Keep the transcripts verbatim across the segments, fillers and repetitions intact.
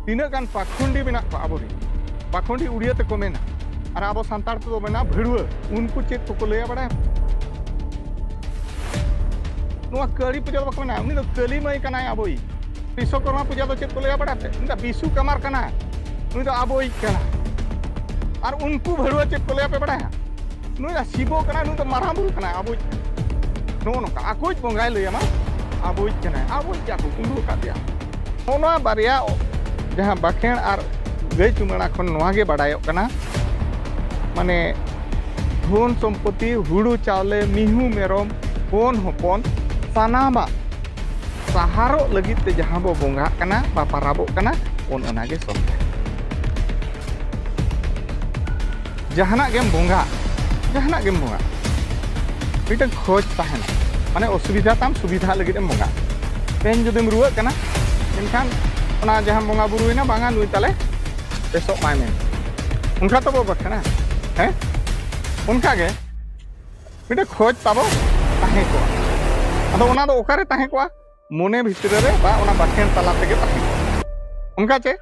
ᱛᱤᱱᱟᱹᱜ ᱜᱟᱱ ᱯᱟᱠᱷᱩᱱᱰᱤ ᱢᱮᱱᱟᱜ ᱠᱚᱣᱟ ᱟᱵᱚᱨᱮᱱ, ᱯᱟᱠᱷᱩᱱᱰᱤ ᱩᱲᱤᱭᱟᱹ ᱛᱮᱠᱚ ᱢᱮᱱᱟ, ᱟᱨ ᱟᱵᱚ ᱥᱟᱱᱛᱟᱲ ᱛᱮᱫᱚ ᱢᱮᱱᱟ ᱵᱷᱟᱹᱲᱩᱣᱟᱹ᱾ ᱩᱱᱠᱩ ᱪᱮᱫ ᱠᱚᱠᱚ ᱞᱟᱹᱭᱟ ᱵᱟᱲᱟᱭᱟᱢ? ᱱᱚᱣᱟ ᱠᱟᱹᱞᱤ ᱯᱩᱡᱟᱹ ᱫᱚ ᱵᱟᱠᱚ ᱢᱮᱱᱟ, ᱩᱱᱤ ᱫᱚ ᱠᱟᱹᱞᱤ ᱢᱟᱹᱭ ᱠᱟᱱᱟᱭ ᱟᱵᱚᱭᱤᱡ᱾ ᱵᱤᱥᱥᱚᱠᱚᱨᱢᱟ ᱯᱩᱡᱟ ᱫᱚ ᱪᱮᱫ ᱠᱚ ᱞᱟᱹᱭᱟ ᱵᱟᱲᱟᱭᱟᱯᱮ? ᱩᱱᱤ ᱫᱚ ᱵᱤᱥᱩ ᱠᱟᱢᱟᱨ ᱠᱟᱱᱟᱭ, ᱩᱱᱤ ᱫᱚ ᱟᱵᱚᱭᱤᱡ ᱠᱟᱱᱟᱭ᱾ ᱟᱨ ᱩᱱᱠᱩ ᱵᱷᱟᱹᱲᱩᱣᱟᱹ ᱪᱮᱫ ᱠᱚ ᱞᱟᱹᱭᱟ ᱯᱮ ᱵᱟᱲᱟᱭᱟ? ᱱᱩᱭ ᱫᱚ ᱥᱤᱵᱚ ᱠᱟᱱᱟᱭ, ᱱᱩᱭ ᱫᱚ ᱢᱟᱨᱟᱝ ᱵᱩᱨᱩ ᱠᱟᱱᱟᱭ, ᱟᱵᱚᱭᱤᱡ ᱠᱟᱱᱟᱭ᱾ ᱱᱚᱜᱼᱚ ᱱᱚᱝᱠᱟ ᱟᱠᱚᱭᱤᱡ ᱵᱚᱸᱜᱟᱭ ᱞᱟᱹᱭᱟᱢᱟ, ᱟᱵᱚᱭᱤᱡ ᱠᱟᱱᱟᱭ, ᱟᱵᱚᱭᱤᱡ ᱜᱮ ᱟᱠᱚ ᱠᱩᱢᱵᱽᱲᱩ ᱟᱠᱟᱫᱮᱭᱟ᱾ ᱱᱚᱜᱼᱚ ᱱᱚᱣᱟ ᱵᱟᱨᱭᱟ ᱡᱟᱦᱟᱸ ᱵᱟᱠᱷᱮᱬ ᱟᱨ ᱜᱟᱹᱭ ᱪᱩᱢᱟᱹᱲᱟ ᱠᱷᱚᱱ ᱱᱚᱣᱟ ᱜᱮ ᱵᱟᱰᱟᱭᱚᱜ ᱠᱟᱱᱟ, ᱢᱟᱱᱮ ᱫᱷᱚᱱ ᱥᱚᱢᱯᱚᱛᱤ, ᱦᱩᱲᱩ ᱪᱟᱣᱞᱮ, ᱢᱤᱦᱩ ᱢᱮᱨᱚᱢ, ᱦᱚᱯᱚᱱ ᱦᱚᱯᱚᱱ, ᱥᱟᱱᱟᱢᱟᱜ ᱥᱟᱦᱟᱨᱚᱜ ᱞᱟᱹᱜᱤᱫ ᱛᱮ ᱡᱟᱦᱟᱸ ᱵᱚ ᱵᱚᱸᱜᱟᱜ ᱠᱟᱱᱟ ᱵᱟ ᱯᱟᱨᱟᱵᱚᱜ ᱠᱟᱱᱟ, ᱚᱱ ᱚᱱᱟ ᱜᱮ ᱥᱚᱨᱦᱟᱭ᱾ ᱡᱟᱦᱟᱱᱟᱜ ᱜᱮᱢ ᱵᱚᱸᱜᱟ, ᱡᱟᱦᱟᱱᱟᱜ ᱜᱮᱢ ᱵᱚᱸᱜᱟ, ᱢᱤᱫᱴᱟᱝ ᱠᱷᱚᱡᱽ ᱛᱟᱦᱮᱱᱟ, ᱢᱟᱱᱮ ᱚᱥᱩᱵᱤᱫᱷᱟ ᱛᱟᱢ ᱥᱩᱵᱤᱫᱷᱟ ᱞᱟᱹᱜᱤᱫ ᱮᱢ ᱵᱚᱸᱜᱟ᱾ ᱛᱮᱦᱮᱧ ᱡᱩᱫᱤᱢ ᱨᱩᱣᱟᱹᱜ ᱠᱟᱱᱟ, ᱮᱱᱠᱷᱟᱱ ᱚᱱᱟ ᱡᱟᱦᱟᱸ ᱵᱚᱸᱜᱟ ᱵᱩᱨᱩᱭᱮᱱᱟ, ᱵᱟᱝᱟ ᱱᱩᱭ ᱛᱟᱞᱮ ᱵᱮᱥᱚᱜ ᱢᱟᱭ ᱢᱮᱱ, ᱚᱱᱠᱟ ᱛᱚᱵᱚ ᱵᱟᱠᱷᱮᱬᱟ, ᱦᱮᱸ? ᱚᱱᱠᱟᱜᱮ ᱢᱤᱫᱴᱮᱱ ᱠᱷᱚᱡᱽ ᱛᱟᱵᱚ ᱛᱟᱦᱮᱸ ᱠᱚᱜᱼᱟ᱾ ᱟᱫᱚ ᱚᱱᱟ ᱫᱚ ᱚᱠᱟᱨᱮ ᱛᱟᱦᱮᱸ ᱠᱚᱜᱼᱟ? ᱢᱚᱱᱮ ᱵᱷᱤᱛᱨᱤ ᱨᱮ ᱵᱟ ᱚᱱᱟ ᱵᱟᱠᱷᱮᱬ ᱛᱟᱞᱟ ᱛᱮᱜᱮ ᱛᱟᱦᱮᱸ ᱠᱚᱜᱼᱟ᱾ ᱚᱱᱠᱟ ᱪᱮ?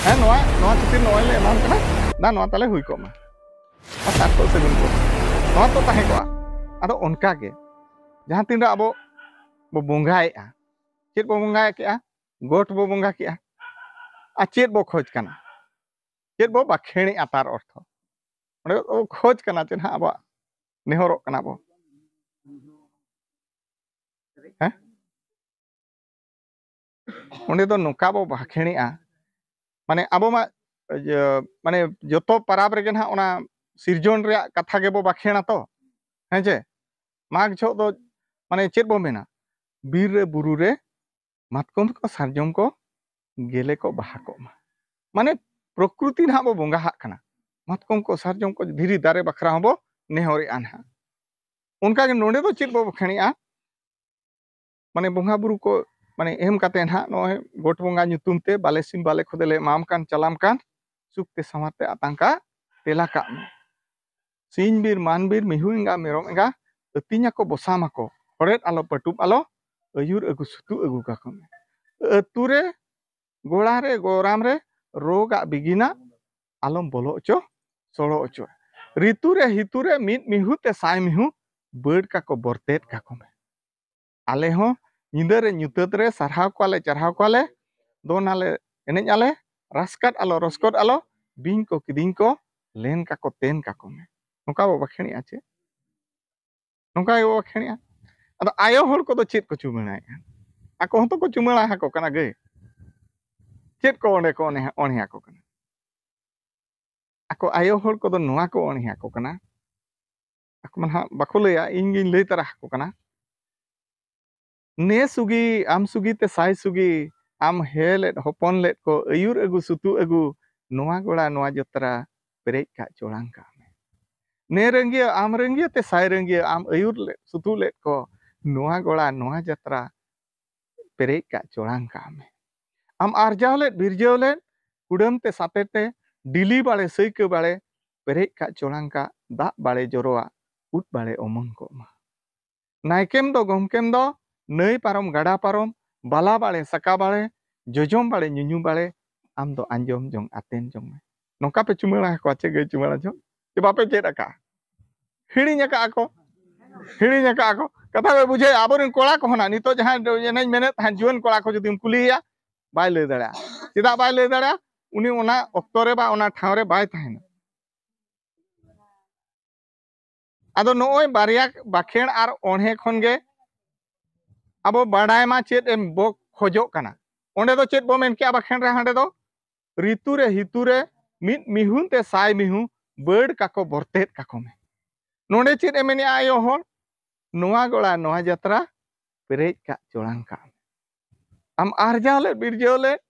ᱦᱮᱸ, ᱱᱚᱣᱟ, ᱱᱚᱣᱟ ᱠᱷᱟᱹᱛᱤᱨ ᱱᱚᱜᱼᱚᱭ ᱞᱮ ᱮᱢᱟᱢ ᱠᱟᱱᱟ, ᱫᱟ, ᱱᱚᱣᱟ ᱛᱟᱞᱮ ᱦᱩᱭ ᱠᱚᱜ ᱢᱟ, ᱟᱨ ᱥᱟᱨᱛᱷᱚᱠ ᱥᱟᱹᱜᱩᱱ ᱠᱚ, ᱱᱚᱣᱟ ᱛᱚ ᱛᱟᱦᱮᱸ ᱠᱚᱜᱼᱟ᱾ ᱟᱫᱚ ᱚᱱᱠᱟ ᱜᱮ ᱡᱟᱦᱟᱸ ᱛᱤᱱ ᱨᱮ ᱟᱵᱚ ᱵᱚ ᱵᱚᱸᱜᱟᱭᱮᱫᱼᱟ, ᱪᱮᱫ ᱵᱚ ᱵᱚᱸᱜᱟ ᱠᱮᱜᱼᱟ? ᱜᱚᱴ ᱵᱚ ᱵᱚᱸᱜᱟ ᱠᱮᱜᱼᱟ᱾ ᱟᱨ ᱪᱮᱫ ᱵᱚ ᱠᱷᱚᱡᱽ ᱠᱟᱱᱟ? ᱪᱮᱫ ᱵᱚ ᱵᱟᱠᱷᱮᱬᱮᱜᱼᱟ? ᱛᱟᱨ ᱚᱨᱛᱷᱚ ᱚᱸᱰᱮ ᱵᱚ ᱠᱷᱚᱡᱽ ᱠᱟᱱᱟ ᱪᱮᱫ ᱦᱟᱸᱜ? ᱟᱵᱚᱣᱟᱜ ᱱᱮᱦᱚᱨᱚᱜ ᱠᱟᱱᱟ ᱵᱚ, ᱦᱮᱸ? ᱚᱸᱰᱮ ᱫᱚ ᱱᱚᱝᱠᱟ ᱵᱚ ᱵᱟᱠᱷᱮᱬᱮᱜᱼᱟ, ᱢᱟᱱᱮ ᱟᱵᱚ ᱢᱟ ᱤᱭᱟᱹ, ᱢᱟᱱᱮ ᱡᱚᱛᱚ ᱯᱟᱨᱟᱵᱽ ᱨᱮᱜᱮ ᱱᱟᱦᱟᱜ ᱚᱱᱟ ᱥᱤᱨᱡᱚᱱ ᱨᱮᱭᱟᱜ ᱠᱟᱛᱷᱟ ᱜᱮᱵᱚ ᱵᱟᱠᱷᱮᱬᱟ ᱛᱚ, ᱦᱮᱸ ᱪᱮ? ᱢᱟᱜᱽ ᱡᱚᱦᱚᱜ ᱫᱚ ᱢᱟᱱᱮ ᱪᱮᱫ ᱵᱚ ᱢᱮᱱᱟ? ᱵᱤᱨ ᱨᱮ ᱵᱩᱨᱩ ᱨᱮ ᱢᱟᱛᱠᱚᱢ ᱠᱚ ᱥᱟᱨᱡᱚᱢ ᱠᱚ ᱜᱮᱞᱮ ᱠᱚ ᱵᱟᱦᱟ ᱠᱚᱜ ᱢᱟ᱾ ᱢᱟᱱᱮ ᱯᱨᱚᱠᱨᱤᱛᱤ ᱱᱟᱦᱟᱜ ᱵᱚ ᱵᱚᱸᱜᱟ ᱦᱟᱜ ᱠᱟᱱᱟ, ᱢᱟᱛᱠᱚᱢ ᱠᱚ ᱥᱟᱨᱡᱚᱢ ᱠᱚ ᱫᱷᱤᱨᱤ ᱫᱟᱨᱮ ᱵᱟᱠᱷᱨᱟ ᱦᱚᱸᱵᱚ ᱱᱮᱦᱚᱨᱮᱜᱼᱟ ᱱᱟᱦᱟᱜ᱾ ᱚᱱᱠᱟᱜᱮ ᱱᱚᱰᱮ ᱫᱚ ᱪᱮᱫ ᱵᱚ ᱵᱟᱠᱷᱮᱬᱮᱜᱼᱟ? ᱢᱟᱱᱮ ᱵᱚᱸᱜᱟ ᱵᱩᱨᱩ ᱠᱚ ᱢᱟᱱᱮ ᱮᱢ ᱠᱟᱛᱮ ᱱᱟᱦᱟᱜ ᱱᱚᱜᱼᱚᱭ ᱜᱚᱴ ᱵᱚᱸᱜᱟ ᱧᱩᱛᱩᱢ ᱛᱮ ᱵᱟᱞᱮ ᱥᱤᱢ ᱵᱟᱞᱮ ᱠᱷᱚᱫᱮ ᱞᱮ ᱮᱢᱟᱢ ᱠᱟᱱ, ᱪᱟᱞᱟᱢ ᱠᱟᱱ, ᱥᱩᱠ ᱛᱮ ᱥᱟᱶᱟᱨ ᱛᱮ ᱟᱛᱟᱝ ᱠᱟᱜ ᱛᱮᱞᱟ ᱠᱟᱜ ᱢᱮ᱾ ᱥᱤᱧ ᱵᱤᱨ ᱢᱟᱱ ᱵᱤᱨ ᱢᱤᱦᱩ ᱮᱸᱜᱟ ᱢᱮᱨᱚᱢ ᱮᱸᱜᱟ ᱟᱹᱛᱤᱧ ᱟᱠᱚ ᱵᱚᱥᱟᱢ ᱟᱠᱚ, ᱦᱚᱲᱮᱫ ᱟᱞᱚ ᱯᱟᱹᱴᱩᱵ ᱟᱞᱚ ᱟᱹᱭᱩᱨ ᱟᱹᱜᱩ ᱥᱩᱛᱩᱜ ᱟᱹᱜᱩ ᱠᱟᱠᱚ ᱢᱮ᱾ ᱟᱹᱛᱩ ᱨᱮ ᱜᱚᱲᱟ ᱨᱮ ᱜᱚᱨᱟᱢ ᱨᱮ ᱨᱳᱜᱽ ᱟᱜ ᱵᱤᱜᱤᱱᱟᱜ ᱟᱞᱚᱢ ᱵᱚᱞᱚ ᱦᱚᱪᱚ, ᱥᱚᱲᱚ ᱦᱚᱪᱚ᱾ ᱨᱤᱛᱩ ᱨᱮ ᱦᱤᱛᱩ ᱨᱮ ᱢᱤᱫ ᱢᱤᱦᱩ ᱛᱮ ᱥᱟᱭ ᱢᱤᱦᱩ ᱵᱟᱹᱲ ᱠᱟᱠᱚ ᱵᱚᱨᱛᱮᱫ ᱠᱟᱠᱚ ᱢᱮ᱾ ᱟᱞᱮ ᱦᱚᱸ ᱧᱤᱫᱟᱹ ᱨᱮ ᱧᱩᱛᱟᱹᱛ ᱨᱮ ᱥᱟᱨᱦᱟᱣ ᱠᱚᱣᱟᱞᱮ, ᱪᱟᱨᱦᱟᱣ ᱠᱚᱣᱟᱞᱮ, ᱫᱚᱱ ᱟᱞᱮ, ᱮᱱᱮᱡ ᱟᱞᱮ, ᱨᱟᱥᱠᱟᱫ ᱟᱞᱚ, ᱨᱚᱥᱠᱚᱫ ᱟᱞᱚ, ᱵᱤᱧ ᱠᱚ ᱠᱤᱫᱤᱧ ᱠᱚ ᱞᱮᱱ ᱠᱟᱠᱚ ᱛᱮᱱ ᱠᱟᱠᱚ ᱢᱮ᱾ ᱱᱚᱝᱠᱟ ᱵᱚ ᱵᱟᱠᱷᱮᱬᱮᱜᱼᱟ ᱪᱮ? ᱱᱚᱝᱠᱟ ᱜᱮᱵᱚ ᱵᱟᱠᱷᱮᱬᱮᱜᱼᱟ᱾ ᱟᱫᱚ ᱟᱭᱳ ᱦᱚᱲ ᱠᱚᱫᱚ ᱪᱮᱫ ᱠᱚ ᱪᱩᱢᱟᱹᱲᱟᱭᱮᱫᱼᱟ? ᱟᱠᱚ ᱦᱚᱸᱛᱚ ᱠᱚ ᱪᱩᱢᱟᱹᱲᱟ ᱟᱠᱚ ᱠᱟᱱᱟ ᱜᱟᱹᱭ᱾ ᱪᱮᱫ ᱠᱚ ᱚᱸᱰᱮ ᱠᱚ ᱚᱬᱦᱮ, ᱚᱬᱦᱮ ᱟᱠᱚ ᱠᱟᱱᱟ? ᱟᱠᱚ ᱟᱭᱳ ᱦᱚᱲ ᱠᱚᱫᱚ ᱱᱚᱣᱟ ᱠᱚ ᱚᱬᱦᱮ ᱟᱠᱚ ᱠᱟᱱᱟ᱾ ᱟᱠᱚ ᱢᱟ ᱱᱟᱦᱟᱜ ᱵᱟᱠᱚ ᱞᱟᱹᱭᱟ, ᱤᱧ ᱜᱤᱧ ᱞᱟᱹᱭ ᱛᱟᱨᱟ ᱟᱠᱚ ᱠᱟᱱᱟ᱾ ᱱᱮ ᱥᱩᱜᱤ, ᱟᱢ ᱥᱩᱜᱤ ᱛᱮ ᱥᱟᱭ ᱥᱩᱜᱤ, ᱟᱢ ᱦᱮ ᱞᱮᱫ ᱦᱚᱯᱚᱱ ᱞᱮᱫ ᱠᱚ, ᱟᱹᱭᱩᱨ ᱟᱹᱜᱩ ᱥᱩᱛᱩᱜ ᱟᱹᱜᱩ, ᱱᱚᱣᱟ ᱜᱚᱲᱟ ᱱᱚᱣᱟ ᱡᱟᱛᱨᱟ, ᱯᱮᱨᱮᱡ ᱠᱟᱜ ᱪᱚᱲᱟᱝ ᱠᱟᱜ ᱢᱮ᱾ ᱱᱮ ᱨᱟᱹᱝᱜᱤᱭᱟᱹ, ᱟᱢ ᱨᱟᱹᱝᱜᱤᱭᱟᱹ ᱛᱮ ᱥᱟᱭ ᱨᱟᱹᱝᱜᱤᱭᱟᱹ, ᱟᱢ ᱟᱹᱭᱩᱨ ᱞᱮᱫ ᱥᱩᱛᱩᱜ ᱞᱮᱫ ᱠᱚ, ᱱᱚᱣᱟ ᱜᱚᱲᱟ ᱱᱚᱣᱟ ᱡᱟᱛᱨᱟ, ᱯᱮᱨᱮᱡ ᱠᱟᱜ ᱪᱚᱲᱟᱝ ᱠᱟᱜ ᱢᱮ᱾ ᱟᱢ ᱟᱨᱡᱟᱣ ᱞᱮᱫ ᱵᱤᱨᱡᱟᱹᱣ ᱞᱮᱫ, ᱠᱩᱰᱟᱹᱢ ᱛᱮ ᱥᱟᱛᱮ ᱛᱮ, ᱰᱤᱞᱤ ᱵᱟᱲᱮ ᱥᱟᱹᱭᱠᱟᱹ ᱵᱟᱲᱮ, ᱯᱮᱨᱮᱡ ᱠᱟᱜ ᱪᱚᱲᱟᱝ ᱠᱟᱜ, ᱫᱟᱜ ᱵᱟᱲᱮ ᱡᱚᱨᱚᱣᱟᱜ, ᱩᱫ ᱵᱟᱲᱮ ᱚᱢᱚᱱ ᱠᱚᱜ ᱢᱟ᱾ ᱱᱟᱭᱠᱮᱢ ᱫᱚ ᱜᱚᱢᱠᱮᱢ ᱫᱚ, ᱱᱟᱹᱭ ᱯᱟᱨᱚᱢ ᱜᱟᱰᱟ ᱯᱟᱨᱚᱢ, ᱵᱟᱞᱟ ᱵᱟᱲᱮ ᱥᱟᱠᱟ ᱵᱟᱲᱮ, ᱡᱚᱡᱚᱢ ᱵᱟᱲᱮ ᱧᱩᱧᱩ ᱵᱟᱲᱮ, ᱟᱢ ᱫᱚ ᱟᱸᱡᱚᱢ ᱡᱚᱝ ᱟᱛᱮᱱ ᱡᱚᱝ ᱢᱮ᱾ ᱱᱚᱝᱠᱟ ᱯᱮ ᱪᱩᱢᱟᱹᱲᱟ ᱟᱠᱚᱣᱟ ᱪᱮ ᱜᱟᱹᱭ ᱪᱩᱢᱟᱹᱲᱟ ᱡᱚᱦᱚᱜ? ᱪᱮ ᱵᱟᱯᱮ ᱪᱮᱫ ᱟᱠᱟᱜᱼᱟ? ᱦᱤᱲᱤᱧ ᱟᱠᱟᱜᱼᱟ ᱠᱚ, ᱦᱤᱲᱤᱧ ᱟᱠᱟᱜᱼᱟ ᱠᱚ᱾ ᱠᱟᱛᱷᱟ ᱯᱮ ᱵᱩᱡᱷᱟᱹᱣᱟ? ᱟᱵᱚᱨᱮᱱ ᱠᱚᱲᱟ ᱠᱚᱦᱚᱸ ᱱᱟᱜ ᱱᱤᱛᱚᱜ ᱡᱟᱦᱟᱸᱭ ᱮᱱᱮᱡ ᱢᱮᱱᱮᱫ ᱛᱟᱦᱮᱸᱫ, ᱡᱩᱣᱟᱹᱱ ᱠᱚᱲᱟ ᱠᱚ ᱡᱩᱫᱤᱢ ᱠᱩᱞᱤᱭᱮᱭᱟ, ᱵᱟᱭ ᱞᱟᱹᱭ ᱫᱟᱲᱮᱭᱟᱜᱼᱟ᱾ ᱪᱮᱫᱟᱜ ᱵᱟᱭ ᱞᱟᱹᱭ ᱫᱟᱲᱮᱭᱟᱜᱼᱟ? ᱩᱱᱤ ᱚᱱᱟ ᱚᱠᱛᱚ ᱨᱮ ᱵᱟ ᱚᱱᱟ ᱴᱷᱟᱶ ᱨᱮ ᱵᱟᱭ ᱛᱟᱦᱮᱱᱟ᱾ ᱟᱫᱚ ᱱᱚᱜᱼᱚᱭ ᱵᱟᱨᱭᱟ ᱵᱟᱠᱷᱮᱬ ᱟᱨ ᱚᱬᱦᱮ ᱠᱷᱚᱱ ᱜᱮ ᱟᱵᱚ ᱵᱟᱰᱟᱭ ᱢᱟ ᱪᱮᱫ ᱮᱢ ᱵᱚ ᱠᱷᱚᱡᱚᱜ ᱠᱟᱱᱟ᱾ ᱚᱸᱰᱮ ᱫᱚ ᱪᱮᱫ ᱵᱚ ᱢᱮᱱ ᱠᱮᱜᱼᱟ ᱵᱟᱠᱷᱮᱬ ᱨᱮ? ᱦᱟᱸᱰᱮ ᱫᱚ ᱨᱤᱛᱩ ᱨᱮ ᱦᱤᱛᱩ ᱨᱮ ᱢᱤᱫ ᱢᱤᱦᱩ ᱛᱮ ᱥᱟᱭ ᱢᱤᱦᱩ ᱵᱟᱹᱲ ᱠᱟᱠᱚ ᱵᱚᱨᱛᱮᱫ ᱠᱟᱠᱚ ᱢᱮ᱾ ᱱᱚᱰᱮ ᱪᱮᱫ ᱮ ᱢᱮᱱᱮᱜᱼᱟ ᱟᱭᱳ ᱦᱚᱲ? ᱱᱚᱣᱟ ᱜᱚᱲᱟ ᱱᱚᱣᱟ ᱡᱟᱛᱨᱟ ᱯᱮᱨᱮᱡ ᱠᱟᱜ ᱪᱚᱲᱟᱝ ᱠᱟᱜ ᱢᱮ᱾ ᱟᱢ ᱟᱨᱡᱟᱣ ᱞᱮᱫ ᱵᱤᱨᱡᱟᱹᱣ ᱞᱮᱫ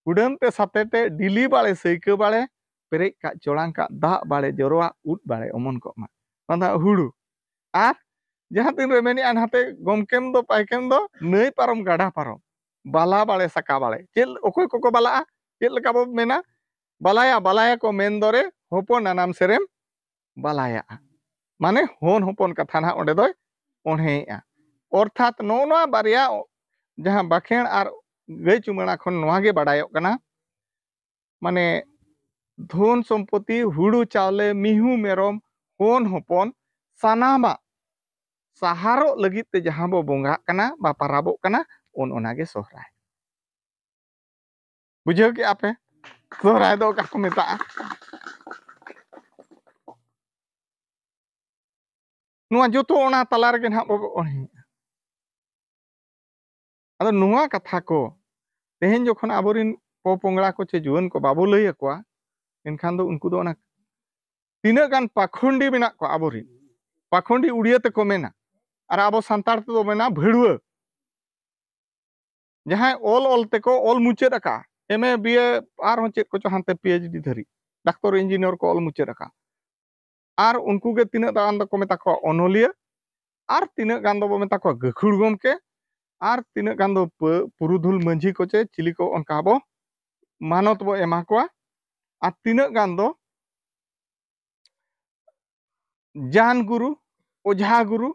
ᱠᱩᱰᱟᱹᱢ ᱛᱮ ᱥᱟᱛᱮ ᱛᱮ ᱰᱤᱞᱤ ᱵᱟᱲᱮ ᱥᱟᱹᱭᱠᱟᱹ ᱵᱟᱲᱮ ᱯᱮᱨᱮᱡ ᱠᱟᱜ ᱪᱚᱲᱟᱝ ᱠᱟᱜ ᱫᱟᱜ ᱵᱟᱲᱮ ᱡᱚᱨᱚᱣᱟᱜ ᱩᱫ ᱵᱟᱲᱮ ᱚᱢᱚᱱ ᱠᱚᱜ ᱢᱟ᱾ ᱚᱱᱟ ᱫᱚ ᱦᱩᱲᱩ᱾ ᱟᱨ ᱡᱟᱦᱟᱸ ᱛᱤᱱ ᱨᱮ ᱢᱮᱱᱮᱜᱼᱟ ᱱᱟᱛᱮ ᱜᱚᱢᱠᱮᱢ ᱫᱚ ᱯᱟᱭᱠᱮᱢ ᱫᱚ ᱱᱟᱹᱭ ᱯᱟᱨᱚᱢ ᱜᱟᱰᱟ ᱯᱟᱨᱚᱢ ᱵᱟᱞᱟ ᱵᱟᱲᱮ ᱥᱟᱠᱟ ᱵᱟᱲᱮ᱾ ᱪᱮᱫ, ᱚᱠᱚᱭ ᱠᱚᱠᱚ ᱵᱟᱞᱟᱜᱼᱟ? ᱪᱮᱫ ᱞᱮᱠᱟ ᱵᱚ ᱢᱮᱱᱟ? ᱵᱟᱞᱟᱭᱟ ᱵᱟᱞᱟᱭᱟ ᱠᱚ ᱢᱮᱱ ᱫᱚᱨᱮ ᱦᱚᱯᱚᱱ ᱟᱱᱟᱢ ᱥᱮᱨᱮᱢ ᱵᱟᱞᱟᱭᱟᱜᱼᱟ᱾ ᱢᱟᱱᱮ ᱦᱚᱱ ᱦᱚᱯᱚᱱ ᱠᱟᱛᱷᱟ ᱱᱟᱦᱟᱜ ᱚᱸᱰᱮ ᱫᱚᱭ ᱚᱬᱦᱮᱭᱮᱜᱼᱟ᱾ ᱚᱨᱛᱷᱟᱛ ᱱᱚᱜᱼᱚ ᱱᱚᱣᱟ ᱵᱟᱨᱭᱟ ᱡᱟᱦᱟᱸ ᱵᱟᱠᱷᱮᱬ ᱟᱨ ᱜᱟᱹᱭ ᱪᱩᱢᱟᱹᱲᱟ ᱠᱷᱚᱱ ᱱᱚᱣᱟ ᱜᱮ ᱵᱟᱰᱟᱭᱚᱜ ᱠᱟᱱᱟ, ᱢᱟᱱᱮ ᱫᱷᱚᱱ ᱥᱚᱢᱯᱚᱛᱤ, ᱦᱩᱲᱩ ᱪᱟᱣᱞᱮ, ᱢᱤᱦᱩ ᱢᱮᱨᱚᱢ, ᱦᱚᱱ ᱦᱚᱯᱚᱱ, ᱥᱟᱱᱟᱢᱟᱜ ᱥᱟᱦᱟᱨᱚᱜ ᱞᱟᱹᱜᱤᱫ ᱛᱮ ᱡᱟᱦᱟᱸ ᱵᱚ ᱵᱚᱸᱜᱟᱜ ᱠᱟᱱᱟ ᱵᱟ ᱯᱟᱨᱟᱵᱚᱜ ᱠᱟᱱᱟ, ᱚᱱ ᱚᱱᱟ ᱜᱮ ᱥᱚᱦᱨᱟᱭ᱾ ᱵᱩᱡᱷᱟᱹᱣ ᱠᱮᱜᱼᱟ ᱯᱮ? ᱥᱚᱦᱨᱟᱭ ᱫᱚ ᱚᱠᱟ ᱠᱚ ᱢᱮᱛᱟᱜᱼᱟ? ᱱᱚᱣᱟ ᱡᱚᱛᱚ ᱚᱱᱟ ᱛᱟᱞᱟ ᱨᱮᱜᱮ ᱱᱟᱦᱟᱜ ᱵᱚ ᱚᱬᱦᱮᱜᱼᱟ᱾ ᱟᱫᱚ ᱱᱚᱣᱟ ᱠᱟᱛᱷᱟ ᱠᱚ ᱛᱮᱦᱮᱧ ᱡᱚᱠᱷᱚᱱ ᱟᱵᱚᱨᱮᱱ ᱯᱚᱯᱚᱝᱲᱟ ᱠᱚ ᱪᱮ ᱡᱩᱣᱟᱹᱱ ᱠᱚ ᱵᱟᱵᱚ ᱞᱟᱹᱭ ᱟᱠᱚᱣᱟ, ᱮᱱᱠᱷᱟᱱ ᱫᱚ ᱩᱱᱠᱩ ᱫᱚ ᱚᱱᱟ ᱛᱤᱱᱟᱹᱜ ᱜᱟᱱ ᱯᱟᱠᱷᱚᱱᱰᱤ ᱢᱮᱱᱟᱜ ᱠᱚᱣᱟ ᱟᱵᱚᱨᱮᱱ, ᱯᱟᱠᱷᱚᱱᱰᱤ ᱩᱲᱤᱭᱟᱹ ᱛᱮᱠᱚ ᱢᱮᱱᱟ, ᱟᱨ ᱟᱵᱚ ᱥᱟᱱᱛᱟᱲ ᱛᱮᱫᱚ ᱢᱮᱱᱟ ᱵᱷᱟᱹᱲᱩᱣᱟᱹ᱾ ᱡᱟᱦᱟᱸᱭ ᱚᱞ ᱚᱞ ᱛᱮᱠᱚ ᱚᱞ ᱢᱩᱪᱟᱹᱫ ᱟᱠᱟᱫᱼᱟ, ᱮᱢ ᱮ, ᱵᱤ ᱮ, ᱟᱨᱦᱚᱸ ᱪᱮᱫ ᱠᱚᱪᱚ ᱦᱟᱱᱛᱮ ᱯᱤ ᱮᱭᱤᱪ ᱰᱤ ᱫᱷᱟᱹᱨᱤᱡ, ᱰᱟᱠᱛᱚᱨ ᱤᱧᱡᱤᱱᱤᱭᱟᱨ ᱠᱚ ᱚᱞ ᱢᱩᱪᱟᱹᱫ ᱟᱠᱟᱫᱼᱟ᱾ ᱟᱨ ᱩᱱᱠᱩ ᱜᱮ ᱛᱤᱱᱟᱹᱜ ᱜᱟᱱ ᱫᱚᱠᱚ ᱢᱮᱛᱟ ᱠᱚᱣᱟ ᱚᱱᱚᱞᱤᱭᱟᱹ, ᱟᱨ ᱛᱤᱱᱟᱹᱜ ᱜᱟᱱ ᱫᱚᱵᱚ ᱢᱮᱛᱟ ᱠᱚᱣᱟ ᱜᱟᱹᱠᱷᱩᱲ ᱜᱚᱢᱠᱮ, ᱟᱨ ᱛᱤᱱᱟᱹᱜ ᱜᱟᱱ ᱫᱚ ᱯᱟᱹ-, ᱯᱩᱨᱩᱫᱷᱩᱞ ᱢᱟᱹᱡᱷᱤ ᱠᱚ ᱪᱮ ᱪᱤᱞᱤ ᱠᱚ ᱚᱱᱠᱟ ᱵᱚ ᱢᱟᱱᱚᱛ ᱵᱚ ᱮᱢᱟ ᱠᱚᱣᱟ, ᱟᱨ ᱛᱤᱱᱟᱹᱜ ᱜᱟᱱ ᱫᱚ ᱡᱟᱱ ᱜᱩᱨᱩ, ᱚᱡᱷᱟ ᱜᱩᱨᱩ,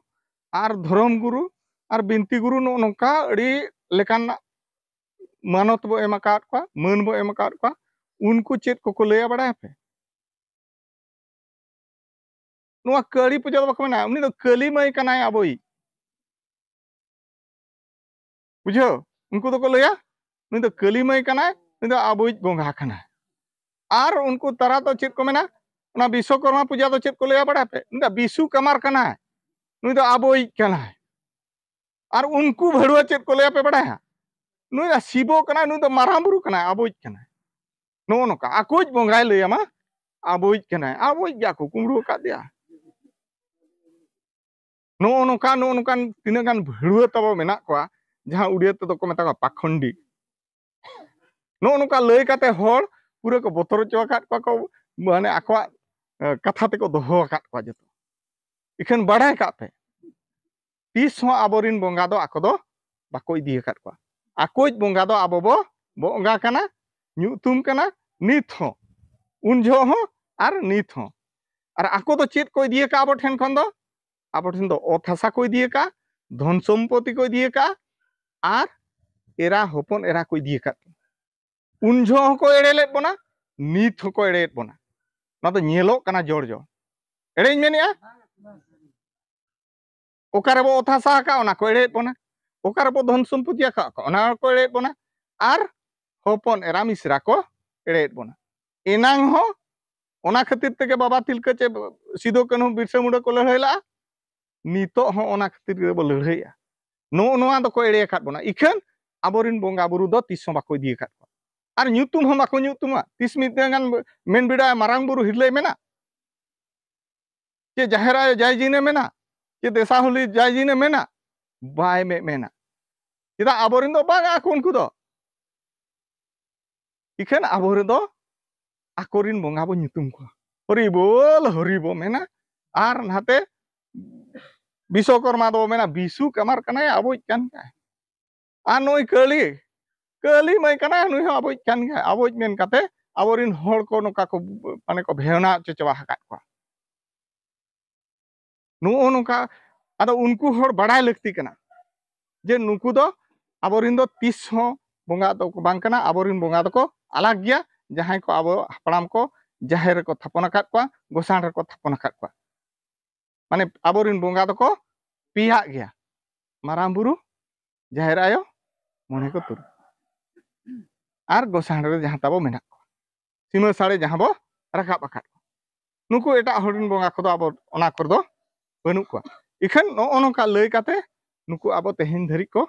ᱟᱨ ᱫᱷᱚᱨᱚᱢ ᱜᱩᱨᱩ, ᱟᱨ ᱵᱤᱱᱛᱤ ᱜᱩᱨᱩ, ᱱᱚᱜᱼᱚ ᱱᱚᱝᱠᱟ ᱟᱹᱰᱤ ᱞᱮᱠᱟᱱ ᱢᱟᱱᱚᱛ ᱵᱚ ᱮᱢ ᱟᱠᱟᱫ ᱠᱚᱣᱟ, ᱢᱟᱹᱱ ᱵᱚ ᱮᱢ ᱟᱠᱟᱫ ᱠᱚᱣᱟ᱾ ᱩᱱᱠᱩ ᱪᱮᱫ ᱠᱚᱠᱚ ᱞᱟᱹᱭᱟ ᱵᱟᱲᱟᱭᱟ ᱯᱮ? ᱱᱚᱣᱟ ᱠᱟᱹᱲᱤ ᱯᱩᱡᱟᱹ ᱫᱚ ᱵᱟᱠᱚ ᱢᱮᱱᱟ, ᱩᱱᱤ ᱫᱚ ᱠᱟᱹᱞᱤ ᱢᱟᱹᱭ ᱠᱟᱱᱟᱭ ᱟᱵᱚᱭᱤᱡ᱾ ᱵᱩᱡᱷᱟᱹᱣ? ᱩᱱᱠᱩ ᱫᱚᱠᱚ ᱞᱟᱹᱭᱟ, ᱱᱩᱭ ᱫᱚ ᱠᱟᱹᱞᱤ ᱢᱟᱹᱭ ᱠᱟᱱᱟᱭ, ᱱᱩᱭ ᱫᱚ ᱟᱵᱚᱭᱤᱡ ᱵᱚᱸᱜᱟ ᱠᱟᱱᱟᱭ᱾ ᱟᱨ ᱩᱱᱠᱩ ᱛᱟᱨᱟ ᱫᱚ ᱪᱮᱫ ᱠᱚ ᱢᱮᱱᱟ? ᱚᱱᱟ ᱵᱤᱥᱥᱚᱠᱚᱨᱢᱟ ᱯᱩᱡᱟ ᱫᱚ ᱪᱮᱫ ᱠᱚ ᱞᱟᱹᱭᱟ ᱵᱟᱲᱟᱭ ᱯᱮ? ᱱᱩᱭ ᱫᱚ ᱵᱤᱥᱩ ᱠᱟᱢᱟᱨ ᱠᱟᱱᱟᱭ, ᱱᱩᱭ ᱫᱚ ᱟᱵᱚᱭᱤᱡ ᱠᱟᱱᱟᱭ᱾ ᱟᱨ ᱩᱱᱠᱩ ᱵᱷᱟᱹᱲᱩᱣᱟᱹ ᱪᱮᱫ ᱠᱚ ᱞᱟᱹᱭᱟ ᱯᱮ ᱵᱟᱲᱟᱭᱟ? ᱱᱩᱭ ᱫᱚ ᱥᱤᱵᱚ ᱠᱟᱱᱟᱭ, ᱱᱩᱭ ᱫᱚ ᱢᱟᱨᱟᱝ ᱵᱩᱨᱩ ᱠᱟᱱᱟᱭ, ᱟᱵᱚᱭᱤᱡ ᱠᱟᱱᱟᱭ᱾ ᱱᱚᱜᱼᱚ ᱱᱚᱝᱠᱟ ᱟᱠᱚᱭᱤᱡ ᱵᱚᱸᱜᱟᱭ ᱞᱟᱹᱭᱟᱢᱟ, ᱟᱵᱚᱭᱤᱡ ᱠᱟᱱᱟᱭ, ᱟᱵᱚᱭᱤᱡ ᱜᱮ ᱟᱠᱚ ᱠᱩᱢᱵᱽᱲᱩ ᱟᱠᱟᱫᱮᱭᱟ᱾ ᱱᱚᱜᱼᱚ ᱱᱚᱝᱠᱟ, ᱱᱚᱜᱼᱚ ᱱᱚᱝᱠᱟᱱ ᱛᱤᱱᱟᱹᱜ ᱜᱟᱱ ᱵᱷᱟᱹᱲᱩᱣᱟᱹ ᱛᱟᱵᱚ ᱢᱮᱱᱟᱜ ᱠᱚᱣᱟ, ᱡᱟᱦᱟᱸ ᱩᱲᱤᱭᱟᱹ ᱛᱮᱫᱚ ᱠᱚ ᱢᱮᱛᱟ ᱠᱚᱣᱟ ᱯᱟᱠᱷᱚᱱᱰᱤ᱾ ᱱᱚᱜᱼᱚ ᱱᱚᱝᱠᱟ ᱞᱟᱹᱭ ᱠᱟᱛᱮ ᱦᱚᱲ ᱯᱩᱨᱟᱹ ᱠᱚ ᱵᱚᱛᱚᱨ ᱦᱚᱪᱚ ᱟᱠᱟᱫ ᱠᱚᱣᱟ ᱠᱚ, ᱢᱟᱱᱮ ᱟᱠᱚᱣᱟᱜ, ᱮ, ᱠᱟᱛᱷᱟ ᱛᱮᱠᱚ ᱫᱚᱦᱚ ᱟᱠᱟᱫ ᱠᱚᱣᱟ ᱡᱚᱛᱚ᱾ ᱤᱠᱷᱟᱹᱱ ᱵᱟᱲᱟᱭ ᱠᱟᱜ ᱯᱮ, ᱛᱤᱥ ᱦᱚᱸ ᱟᱵᱚᱨᱤᱱ ᱵᱚᱸᱜᱟ ᱫᱚ ᱟᱠᱚ ᱫᱚ ᱵᱟᱠᱚ ᱤᱫᱤ ᱟᱠᱟᱫ ᱠᱚᱣᱟ᱾ ᱟᱠᱚᱭᱤᱡ ᱵᱚᱸᱜᱟ ᱫᱚ ᱟᱵᱚ ᱵᱚ ᱵᱚᱸᱜᱟ ᱠᱟᱱᱟ, ᱧᱩᱛᱩᱢ ᱠᱟᱱᱟ, ᱱᱤᱛ ᱦᱚᱸ, ᱩᱱ ᱡᱚᱦᱚᱜ ᱦᱚᱸ ᱟᱨ ᱱᱤᱛ ᱦᱚᱸ᱾ ᱟᱨ ᱟᱠᱚ ᱫᱚ ᱪᱮᱫ ᱠᱚ ᱤᱫᱤ ᱟᱠᱟᱫᱼᱟ ᱟᱵᱚ ᱴᱷᱮᱱ ᱠᱷᱚᱱ ᱫᱚ? ᱟᱵᱚ ᱴᱷᱮᱱ ᱫᱚ ᱚᱛ ᱦᱟᱥᱟ ᱠᱚ ᱤᱫᱤ ᱟᱠᱟᱫᱼᱟ, ᱫᱷᱚᱱ ᱥᱚᱢᱯᱚᱛᱤ ᱠᱚ ᱤᱫᱤ ᱟᱠᱟᱫᱼᱟ, ᱟᱨ ᱮᱨᱟ ᱦᱚᱯᱚᱱ ᱮᱨᱟ ᱠᱚ ᱤᱫᱤ ᱟᱠᱟᱫ ᱵᱚᱱᱟ᱾ ᱩᱱ ᱡᱚᱦᱚᱜ ᱦᱚᱸᱠᱚ ᱮᱲᱮ ᱞᱮᱫ ᱵᱚᱱᱟ, ᱱᱤᱛ ᱦᱚᱸᱠᱚ ᱮᱲᱮᱭᱮᱫ ᱵᱚᱱᱟ᱾ ᱚᱱᱟ ᱫᱚ ᱧᱮᱞᱚᱜ ᱠᱟᱱᱟ ᱡᱚᱲ ᱡᱚᱲ᱾ ᱮᱲᱮᱧ ᱢᱮᱱᱮᱜᱼᱟ? ᱚᱠᱟ ᱨᱮᱵᱚ ᱚᱛ ᱦᱟᱥᱟ ᱟᱠᱟᱫ, ᱚᱱᱟ ᱠᱚ ᱮᱲᱮᱭᱮᱫ ᱵᱚᱱᱟ᱾ ᱚᱠᱟ ᱨᱮᱵᱚ ᱫᱷᱚᱱ ᱥᱚᱢᱯᱚᱛᱤ ᱟᱠᱟᱫ, ᱚᱱᱟ ᱠᱚ ᱮᱲᱮᱭᱮᱫ ᱵᱚᱱᱟ᱾ ᱟᱨ ᱦᱚᱯᱚᱱ ᱮᱨᱟ ᱢᱤᱥᱨᱟ ᱠᱚ ᱮᱲᱮᱭᱮᱫ ᱵᱚᱱᱟ᱾ ᱮᱱᱟᱝ ᱦᱚᱸ ᱚᱱᱟ ᱠᱷᱟᱹᱛᱤᱨ ᱛᱮᱜᱮ ᱵᱟᱵᱟ ᱛᱤᱞᱠᱟᱹ ᱪᱮ ᱥᱤᱫᱩ ᱠᱟᱹᱱᱦᱩ ᱵᱤᱨᱥᱟᱹ ᱢᱩᱱᱰᱟᱹ ᱠᱚ ᱞᱟᱹᱲᱦᱟᱹᱭ ᱞᱟᱜᱼᱟ᱾ ᱱᱤᱛᱚᱜ ᱦᱚᱸ ᱚᱱᱟ ᱠᱷᱟᱹᱛᱤᱨ ᱜᱮᱵᱚ ᱞᱟᱹᱲᱦᱟᱹᱭᱟ᱾ ᱱᱚᱜᱼᱚ ᱱᱚᱣᱟ ᱫᱚᱠᱚ ᱮᱲᱮ ᱟᱠᱟᱫ ᱵᱚᱱᱟ᱾ ᱤᱠᱷᱟᱹᱱ ᱟᱵᱚᱨᱮᱱ ᱵᱚᱸᱜᱟ ᱵᱩᱨᱩ ᱫᱚ ᱛᱤᱥ ᱦᱚᱸ ᱵᱟᱠᱚ ᱤᱫᱤ ᱟᱠᱟᱫ ᱠᱚᱣᱟ᱾ ᱟᱨ ᱧᱩᱛᱩᱢ ᱦᱚᱸ ᱵᱟᱠᱚ ᱧᱩᱛᱩᱢᱟ᱾ ᱛᱤᱥ ᱢᱤᱫ ᱫᱤᱱ ᱜᱟᱱ ᱢᱮᱱ ᱵᱤᱰᱟᱹᱣᱟ, ᱢᱟᱨᱟᱝ ᱵᱩᱨᱩ ᱦᱤᱨᱞᱟᱹᱭ ᱢᱮᱱᱟ, ᱪᱮ ᱡᱟᱦᱮᱨ ᱟᱭᱳ ᱡᱟᱭ ᱡᱤᱱᱮ ᱢᱮᱱᱟ, ᱪᱮ ᱫᱮᱥᱟᱦᱩᱞᱤ ᱡᱟᱭ ᱡᱤᱱᱮ ᱢᱮᱱᱟ? ᱵᱟᱭ ᱢᱮ-, ᱢᱮᱱᱟ᱾ ᱪᱮᱫᱟᱜ? ᱟᱵᱚᱨᱮᱱ ᱫᱚ ᱵᱟᱝ ᱟᱠᱚ, ᱩᱱᱠᱩ ᱫᱚ ᱤᱠᱷᱟᱹᱱ ᱟᱵᱚ ᱨᱮᱫᱚ ᱟᱠᱚᱨᱮᱱ ᱵᱚᱸᱜᱟ ᱵᱚ ᱧᱩᱛᱩᱢ ᱠᱚᱣᱟ, ᱦᱚᱨᱤ ᱵᱳᱞ, ᱦᱚᱨᱤ ᱵᱚ ᱢᱮᱱᱟ᱾ ᱟᱨ ᱱᱟᱛᱮ ᱵᱤᱥᱥᱚᱠᱚᱨᱢᱟ ᱫᱚ ᱢᱮᱱᱟ, ᱵᱤᱥᱩ ᱠᱟᱢᱟᱨ ᱠᱟᱱᱟᱭ, ᱟᱵᱚᱭᱤᱡ ᱠᱟᱱ ᱜᱮᱭᱟᱭ᱾ ᱟᱨ ᱱᱩᱭ ᱠᱟᱹᱞᱤ, ᱠᱟᱹᱞᱤ ᱢᱟᱹᱭ ᱠᱟᱱᱟᱭ, ᱱᱩᱭ ᱦᱚᱸ ᱟᱵᱚᱭᱤᱡ ᱠᱟᱱ ᱜᱮᱭᱟᱭ, ᱟᱵᱚᱭᱤᱡ ᱢᱮᱱ ᱠᱟᱛᱮ ᱟᱵᱚᱨᱮᱱ ᱦᱚᱲ ᱠᱚ ᱱᱚᱝᱠᱟ ᱠᱚ, ᱢᱟᱱᱮ ᱠᱚ ᱵᱷᱮᱣᱱᱟ ᱦᱚᱪᱚ ᱪᱟᱵᱟ ᱟᱠᱟᱫ ᱠᱚᱣᱟ᱾ ᱱᱚᱜᱼᱚ ᱱᱚᱝᱠᱟ᱾ ᱟᱫᱚ ᱩᱱᱠᱩ ᱦᱚᱲ ᱵᱟᱲᱟᱭ ᱞᱟᱹᱠᱛᱤ ᱠᱟᱱᱟ ᱡᱮ ᱱᱩᱠᱩ ᱫᱚ ᱟᱵᱚᱨᱮᱱ ᱫᱚ ᱛᱤᱥ ᱦᱚᱸ ᱵᱚᱸᱜᱟ ᱫᱚ ᱵᱟᱝ ᱠᱟᱱᱟ, ᱟᱵᱚᱨᱮᱱ ᱵᱚᱸᱜᱟ ᱫᱚᱠᱚ ᱟᱞᱟᱜᱽ ᱜᱮᱭᱟ᱾ ᱡᱟᱦᱟᱸᱭ ᱠᱚ ᱟᱵᱚ ᱦᱟᱯᱲᱟᱢ ᱠᱚ ᱡᱟᱦᱮᱨ ᱨᱮᱠᱚ ᱛᱷᱟᱯᱚᱱ ᱟᱠᱟᱫ ᱠᱚᱣᱟ, ᱜᱚᱸᱥᱟᱲ ᱨᱮᱠᱚ ᱛᱷᱟᱯᱚᱱ ᱟᱠᱟᱫ ᱠᱚᱣᱟ, ᱢᱟᱱᱮ ᱟᱵᱚᱨᱮᱱ ᱵᱚᱸᱜᱟ ᱫᱚᱠᱚ ᱯᱮᱭᱟᱜ ᱜᱮᱭᱟ, ᱢᱟᱨᱟᱝ ᱵᱩᱨᱩ, ᱡᱟᱦᱮᱨ ᱟᱭᱳ, ᱢᱚᱬᱮ ᱠᱚ ᱛᱩᱨᱩᱭ, ᱟᱨ ᱜᱚᱸᱥᱟᱲ ᱨᱮ ᱡᱟᱦᱟᱸ ᱛᱟᱵᱚ ᱢᱮᱱᱟᱜ ᱠᱚᱣᱟ, ᱥᱤᱢᱟᱹ ᱥᱟᱹᱲᱮ ᱡᱟᱦᱟᱸ ᱵᱚ ᱨᱟᱠᱟᱵ ᱟᱠᱟᱫ ᱠᱚᱣᱟ᱾ ᱱᱩᱠᱩ ᱮᱴᱟᱜ ᱦᱚᱲ ᱨᱮᱱ ᱵᱚᱸᱜᱟ ᱠᱚᱫᱚ ᱟᱵᱚ ᱚᱱᱟ ᱠᱚᱨᱮ ᱫᱚ ᱵᱟᱹᱱᱩᱜ ᱠᱚᱣᱟ᱾ ᱤᱠᱷᱟᱹᱱ ᱱᱚᱜᱼᱚ ᱱᱚᱝᱠᱟ ᱞᱟᱹᱭ ᱠᱟᱛᱮ ᱱᱩᱠᱩ ᱟᱵᱚ ᱛᱮᱦᱮᱧ ᱫᱷᱟᱹᱨᱤᱡ ᱠᱚ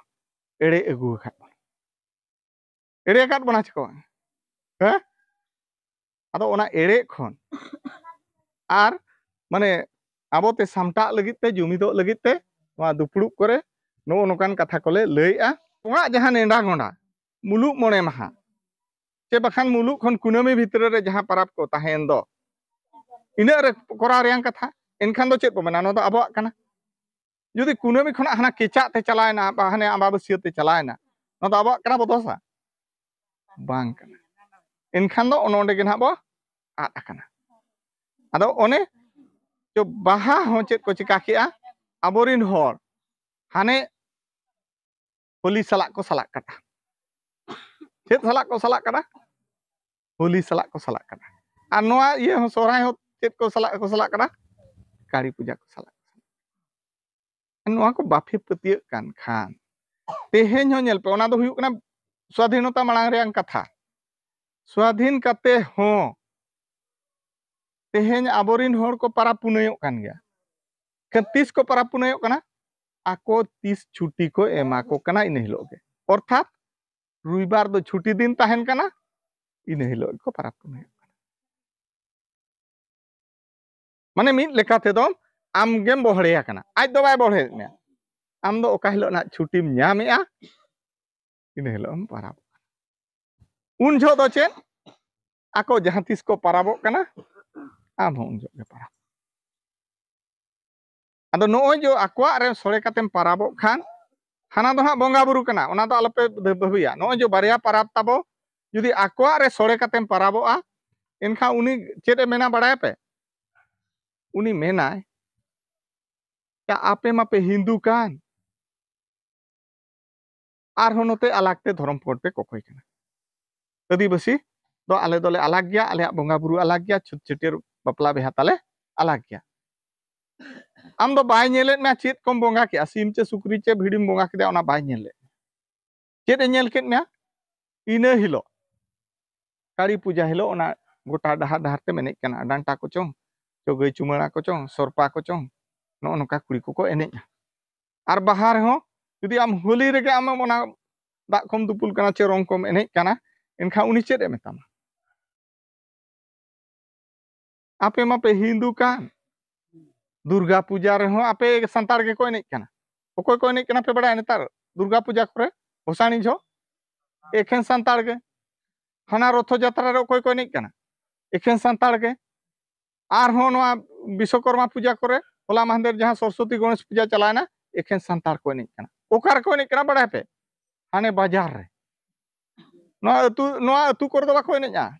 ᱮᱲᱮ ᱟᱹᱜᱩ ᱟᱠᱟᱫ ᱵᱚᱱᱟ᱾ ᱮᱲᱮ ᱟᱠᱟᱫ ᱵᱚᱱᱟ ᱪᱮ ᱠᱚ ᱵᱟᱝ? ᱦᱮᱸ? ᱟᱫᱚ ᱚᱱᱟ ᱮᱲᱮ ᱠᱷᱚᱱ ᱟᱨ, ᱢᱟᱱᱮ, ᱟᱵᱚ ᱛᱮ ᱥᱟᱢᱴᱟᱜ ᱞᱟᱹᱜᱤᱫ ᱛᱮ, ᱡᱩᱢᱤᱫᱚᱜ ᱞᱟᱹᱜᱤᱫ ᱛᱮ ᱱᱚᱣᱟ ᱫᱩᱯᱲᱩᱵ ᱠᱚᱨᱮ ᱱᱚᱜᱼᱚ ᱱᱚᱝᱠᱟᱱ ᱠᱟᱛᱷᱟ ᱠᱚᱞᱮ ᱞᱟᱹᱭᱮᱜᱼᱟ᱾ ᱱᱚᱣᱟ ᱡᱟᱦᱟᱸ ᱱᱮᱰᱟ ᱜᱚᱸᱰᱟ, ᱢᱩᱞᱩᱜ ᱢᱚᱬᱮ ᱢᱟᱦᱟ, ᱪᱮ ᱵᱟᱠᱷᱟᱱ ᱢᱩᱞᱩᱜ ᱠᱷᱚᱱ ᱠᱩᱱᱟᱹᱢᱤ ᱵᱷᱤᱛᱨᱤ ᱨᱮ ᱡᱟᱦᱟᱸ ᱯᱟᱨᱟᱵᱽ ᱠᱚ ᱛᱟᱦᱮᱸᱭᱮᱱ ᱫᱚ, ᱤᱱᱟᱹᱜ ᱨᱮ ᱠᱚᱨᱟᱣ ᱨᱮᱭᱟᱜ ᱠᱟᱛᱷᱟ᱾ ᱮᱱᱠᱷᱟᱱ ᱫᱚ ᱪᱮᱫ ᱵᱚ ᱢᱮᱱᱟ? ᱱᱚᱣᱟ ᱫᱚ ᱟᱵᱚᱣᱟᱜ ᱠᱟᱱᱟ᱾ ᱡᱩᱫᱤ ᱠᱩᱱᱟᱹᱢᱤ ᱠᱷᱚᱱᱟᱜ ᱦᱟᱱᱟ ᱠᱮᱪᱟᱜ ᱛᱮ ᱪᱟᱞᱟᱣᱮᱱᱟ, ᱵᱟ ᱦᱟᱱᱮ ᱟᱢᱵᱟᱵᱟᱹᱥᱭᱟᱹ ᱛᱮ ᱪᱟᱞᱟᱣᱮᱱᱟ, ᱱᱚᱣᱟ ᱫᱚ ᱟᱵᱚᱣᱟᱜ ᱠᱟᱱᱟ ᱵᱚ ᱫᱚᱥᱟ? ᱵᱟᱝ ᱠᱟᱱᱟ᱾ ᱮᱱᱠᱷᱟᱱ ᱫᱚ ᱚᱱ ᱚᱸᱰᱮ ᱜᱮ ᱱᱟᱦᱟᱜ ᱵᱚ ᱟᱫ ᱟᱠᱟᱱᱟ᱾ ᱟᱫᱚ ᱚᱱᱮ ᱪᱚ ᱵᱟᱦᱟ ᱦᱚᱸ ᱪᱮᱫ ᱠᱚ ᱪᱤᱠᱟ ᱠᱮᱜᱼᱟ? ᱟᱵᱚᱨᱤᱱ ᱦᱚᱲ ᱦᱟᱱᱮ ᱦᱳᱞᱤ ᱥᱟᱞᱟᱜ ᱠᱚ ᱥᱟᱞᱟᱜ ᱠᱟᱱᱟ᱾ ᱪᱮᱫ ᱥᱟᱞᱟᱜ ᱠᱚ ᱥᱟᱞᱟᱜ ᱠᱟᱱᱟ? ᱦᱳᱞᱤ ᱥᱟᱞᱟᱜ ᱠᱚ ᱥᱟᱞᱟᱜ ᱠᱟᱱᱟ᱾ ᱟᱨ ᱱᱚᱣᱟ ᱤᱭᱟᱹ ᱦᱚᱸ, ᱥᱚᱦᱨᱟᱭ ᱦᱚᱸ ᱪᱮᱫ ᱠᱚ ᱥᱟᱞᱟᱜ ᱠᱚ ᱥᱟᱞᱟᱜ ᱠᱟᱱᱟ? ᱠᱟᱹᱲᱤ ᱯᱩᱡᱟ ᱠᱚ ᱥᱟᱞᱟᱜ ᱠᱟᱱᱟ᱾ ᱱᱚᱣᱟ ᱠᱚ ᱵᱟᱯᱮ ᱯᱟᱹᱛᱭᱟᱹᱜ ᱠᱟᱱ ᱠᱷᱟᱱ, ᱛᱮᱦᱮᱧ ᱦᱚᱸ ᱧᱮᱞ ᱯᱮ, ᱚᱱᱟ ᱫᱚ ᱦᱩᱭᱩᱜ ᱠᱟᱱᱟ ᱥᱣᱟᱫᱷᱤᱱᱚᱛᱟ ᱢᱟᱲᱟᱝ ᱨᱮᱭᱟᱜ ᱠᱟᱛᱷᱟ᱾ ᱥᱣᱟᱫᱷᱤᱱ ᱠᱟᱛᱮ ᱦᱚᱸ ᱛᱮᱦᱮᱧ ᱟᱵᱚᱨᱤᱱ ᱦᱚᱲ ᱠᱚ ᱯᱟᱨᱟᱵᱽ ᱯᱩᱱᱟᱹᱭᱚᱜ ᱠᱟᱱ ᱜᱮᱭᱟ᱾ ᱠᱷᱟᱱ ᱛᱤᱥ ᱠᱚ ᱯᱟᱨᱟᱵᱽ ᱯᱩᱱᱟᱹᱭᱚᱜ ᱠᱟᱱᱟ? ᱟᱠᱚ ᱛᱤᱥ ᱪᱷᱩᱴᱤ ᱠᱚ ᱮᱢᱟ ᱠᱚ ᱠᱟᱱᱟ, ᱤᱱᱟᱹ ᱦᱤᱞᱳᱜ ᱜᱮ᱾ ᱚᱨᱛᱷᱟᱛ ᱨᱚᱵᱤᱵᱟᱨ ᱫᱚ ᱪᱷᱩᱴᱤ ᱫᱤᱱ ᱛᱟᱦᱮᱱ ᱠᱟᱱᱟ, ᱤᱱᱟᱹ ᱦᱤᱞᱳᱜ ᱜᱮᱠᱚ ᱯᱟᱨᱟᱵᱽ ᱯᱩᱱᱟᱹᱭᱚᱜ ᱠᱟᱱᱟ᱾ ᱢᱟᱱᱮ ᱢᱤᱫ ᱞᱮᱠᱟ ᱛᱮᱫᱚ ᱟᱢ ᱜᱮᱢ ᱵᱚᱦᱲᱮ ᱟᱠᱟᱱᱟ, ᱟᱡ ᱫᱚ ᱵᱟᱭ ᱵᱚᱦᱲᱮᱭᱮᱫ ᱢᱮᱭᱟ᱾ ᱟᱢ ᱫᱚ ᱚᱠᱟ ᱦᱤᱞᱳᱜ ᱱᱟᱜ ᱪᱷᱩᱴᱤᱢ ᱧᱟᱢᱮᱜᱼᱟ, ᱤᱱᱟᱹ ᱦᱤᱞᱳᱜ ᱮᱢ ᱯᱟᱨᱟᱵᱚᱜ ᱠᱟᱱᱟ᱾ ᱩᱱ ᱡᱚᱦᱚᱜ ᱫᱚ ᱪᱮᱫ? ᱟᱠᱚ ᱡᱟᱦᱟᱸ ᱛᱤᱥ ᱠᱚ ᱯᱟᱨᱟᱵᱚᱜ ᱠᱟᱱᱟ, ᱟᱢ ᱦᱚᱸ ᱩᱱ ᱡᱚᱦᱚᱜ ᱜᱮ ᱯᱟᱨᱟᱵ᱾ ᱟᱫᱚ ᱱᱚᱜᱼᱚᱭ ᱡᱮ ᱟᱠᱚᱣᱟᱜ ᱨᱮ ᱥᱚᱲᱮ ᱠᱟᱛᱮᱢ ᱯᱟᱨᱟᱵᱚᱜ ᱠᱷᱟᱱ, ᱦᱟᱱᱟ ᱫᱚ ᱦᱟᱸᱜ ᱵᱚᱸᱜᱟ ᱵᱩᱨᱩ ᱠᱟᱱᱟ, ᱚᱱᱟ ᱫᱚ ᱟᱞᱚᱯᱮ ᱵᱷᱟᱹᱵᱤᱭᱟ᱾ ᱱᱚᱜᱼᱚᱭ ᱡᱮ ᱵᱟᱨᱭᱟ ᱯᱟᱨᱟᱵᱽ ᱛᱟᱵᱚ, ᱡᱩᱫᱤ ᱟᱠᱚᱣᱟᱜ ᱨᱮ ᱥᱚᱲᱮ ᱠᱟᱛᱮᱢ ᱯᱟᱨᱟᱵᱚᱜᱼᱟ, ᱮᱱᱠᱷᱟᱱ ᱩᱱᱤ ᱪᱮᱫ ᱮ ᱢᱮᱱᱟ ᱵᱟᱲᱟᱭᱟᱯᱮ? ᱩᱱᱤ ᱢᱮᱱᱟᱭ, "ᱭᱟ, ᱟᱯᱮ ᱢᱟᱯᱮ ᱦᱤᱱᱫᱩ ᱠᱟᱱ, ᱟᱨᱦᱚᱸ ᱱᱚᱛᱮ ᱟᱞᱟᱜᱽ ᱛᱮ ᱫᱷᱚᱨᱚᱢ code ᱯᱮ ᱠᱚᱠᱚᱭ ᱠᱟᱱᱟ᱾ ᱟᱹᱫᱤᱵᱟᱹᱥᱤ ᱫᱚ ᱟᱞᱮ ᱫᱚᱞᱮ ᱟᱞᱟᱜᱽ ᱜᱮᱭᱟ, ᱟᱞᱮᱭᱟᱜ ᱵᱚᱸᱜᱟ ᱵᱩᱨᱩ ᱟᱞᱟᱜᱽ ᱜᱮᱭᱟ, ᱪᱷᱩᱛ ᱪᱷᱟᱹᱴᱭᱟᱹᱨ ᱵᱟᱯᱞᱟ ᱵᱤᱦᱟ ᱛᱟᱞᱮ ᱟᱞᱟᱜᱽ ᱜᱮᱭᱟ᱾" ᱟᱢ ᱫᱚ ᱵᱟᱭ ᱧᱮᱞᱮᱫ ᱢᱮᱭᱟ ᱪᱮᱫ ᱠᱚᱢ ᱵᱚᱸᱜᱟ ᱠᱮᱜᱼᱟ, ᱥᱤᱢ ᱪᱮ ᱥᱩᱠᱨᱤ ᱪᱮ ᱵᱷᱤᱰᱤᱢ ᱵᱚᱸᱜᱟ ᱠᱮᱫᱟ, ᱚᱱᱟ ᱵᱟᱭ ᱧᱮᱞ ᱞᱮᱫ ᱢᱮᱭᱟ᱾ ᱪᱮᱫ ᱮ ᱧᱮᱞ ᱠᱮᱫ ᱢᱮᱭᱟ? ᱤᱱᱟᱹ ᱦᱤᱞᱳᱜ, ᱠᱟᱹᱲᱤ ᱯᱩᱡᱟ ᱦᱤᱞᱳᱜ, ᱚᱱᱟ ᱜᱚᱴᱟ ᱰᱟᱦᱟᱨ ᱰᱟᱦᱟᱨ ᱛᱮᱢ ᱮᱱᱮᱡ ᱠᱟᱱᱟ, ᱰᱟᱱᱴᱟ ᱠᱚᱪᱚᱝ, ᱪᱚᱜᱟᱹᱭ ᱪᱩᱢᱟᱹᱲᱟ ᱠᱚᱪᱚᱝ, ᱥᱚᱨᱯᱟ ᱠᱚᱪᱚᱝ, ᱱᱚᱜᱼᱚ ᱱᱚᱝᱠᱟ ᱠᱩᱲᱤ ᱠᱚᱠᱚ ᱮᱱᱮᱡᱼᱟ᱾ ᱟᱨ ᱵᱟᱦᱟ ᱨᱮᱦᱚᱸ ᱡᱩᱫᱤ ᱟᱢ ᱦᱳᱞᱤ ᱨᱮᱜᱮ ᱟᱢᱮᱢ ᱚᱱᱟ ᱫᱟᱜ ᱠᱚᱢ ᱫᱩᱯᱩᱞ ᱠᱟᱱᱟ ᱪᱮ ᱨᱚᱝ ᱠᱚᱢ ᱮᱱᱮᱡ ᱠᱟᱱᱟ, ᱮᱱᱠᱷᱟᱱ ᱩᱱᱤ ᱪᱮᱫ ᱮ ᱢᱮᱛᱟᱢᱟ? ᱟᱯᱮ ᱢᱟᱯᱮ ᱦᱤᱱᱫᱩ ᱠᱟᱱ᱾ ᱫᱩᱨᱜᱟ ᱯᱩᱡᱟ ᱨᱮᱦᱚᱸ ᱟᱯᱮ ᱥᱟᱱᱛᱟᱲ ᱜᱮᱠᱚ ᱮᱱᱮᱡ ᱠᱟᱱᱟ᱾ ᱚᱠᱚᱭ ᱠᱚ ᱮᱱᱮᱡ ᱠᱟᱱᱟ ᱯᱮ ᱵᱟᱲᱟᱭᱟ ᱱᱮᱛᱟᱨ ᱫᱩᱨᱜᱟ ᱯᱩᱡᱟ ᱠᱚᱨᱮ, ᱵᱷᱚᱥᱟᱱᱤ ᱡᱚᱦᱚᱜ? ᱮᱠᱷᱮᱱ ᱥᱟᱱᱛᱟᱲ ᱜᱮ᱾ ᱦᱟᱱᱟ ᱨᱚᱛᱷᱚ ᱡᱟᱛᱨᱟ ᱨᱮ ᱚᱠᱚᱭ ᱠᱚ ᱮᱱᱮᱡ ᱠᱟᱱᱟ? ᱮᱠᱷᱮᱱ ᱥᱟᱱᱛᱟᱲ ᱜᱮ᱾ ᱟᱨᱦᱚᱸ ᱱᱚᱣᱟ ᱵᱤᱥᱥᱚᱠᱚᱨᱢᱟ ᱯᱩᱡᱟ ᱠᱚᱨᱮ, ᱦᱚᱞᱟ ᱢᱟᱦᱫᱮᱨ ᱡᱟᱦᱟᱸ ᱥᱚᱨᱚᱥᱚᱛᱤ ᱜᱚᱬᱮᱥ ᱯᱩᱡᱟ ᱪᱟᱞᱟᱣᱮᱱᱟ, ᱮᱠᱷᱮᱱ ᱥᱟᱱᱛᱟᱲ ᱠᱚ ᱮᱱᱮᱡ ᱠᱟᱱᱟ᱾ ᱚᱠᱟ ᱨᱮᱠᱚ ᱮᱱᱮᱡ ᱠᱟᱱᱟ ᱵᱟᱲᱟᱭ ᱯᱮ? ᱦᱟᱱᱮ ᱵᱟᱡᱟᱨ ᱨᱮ᱾ ᱱᱚᱣᱟ ᱟᱹᱛᱩ, ᱱᱚᱣᱟ ᱟᱹᱛᱩ ᱠᱚᱨᱮ ᱫᱚ ᱵᱟᱠᱚ ᱮᱱᱮᱡᱼᱟ᱾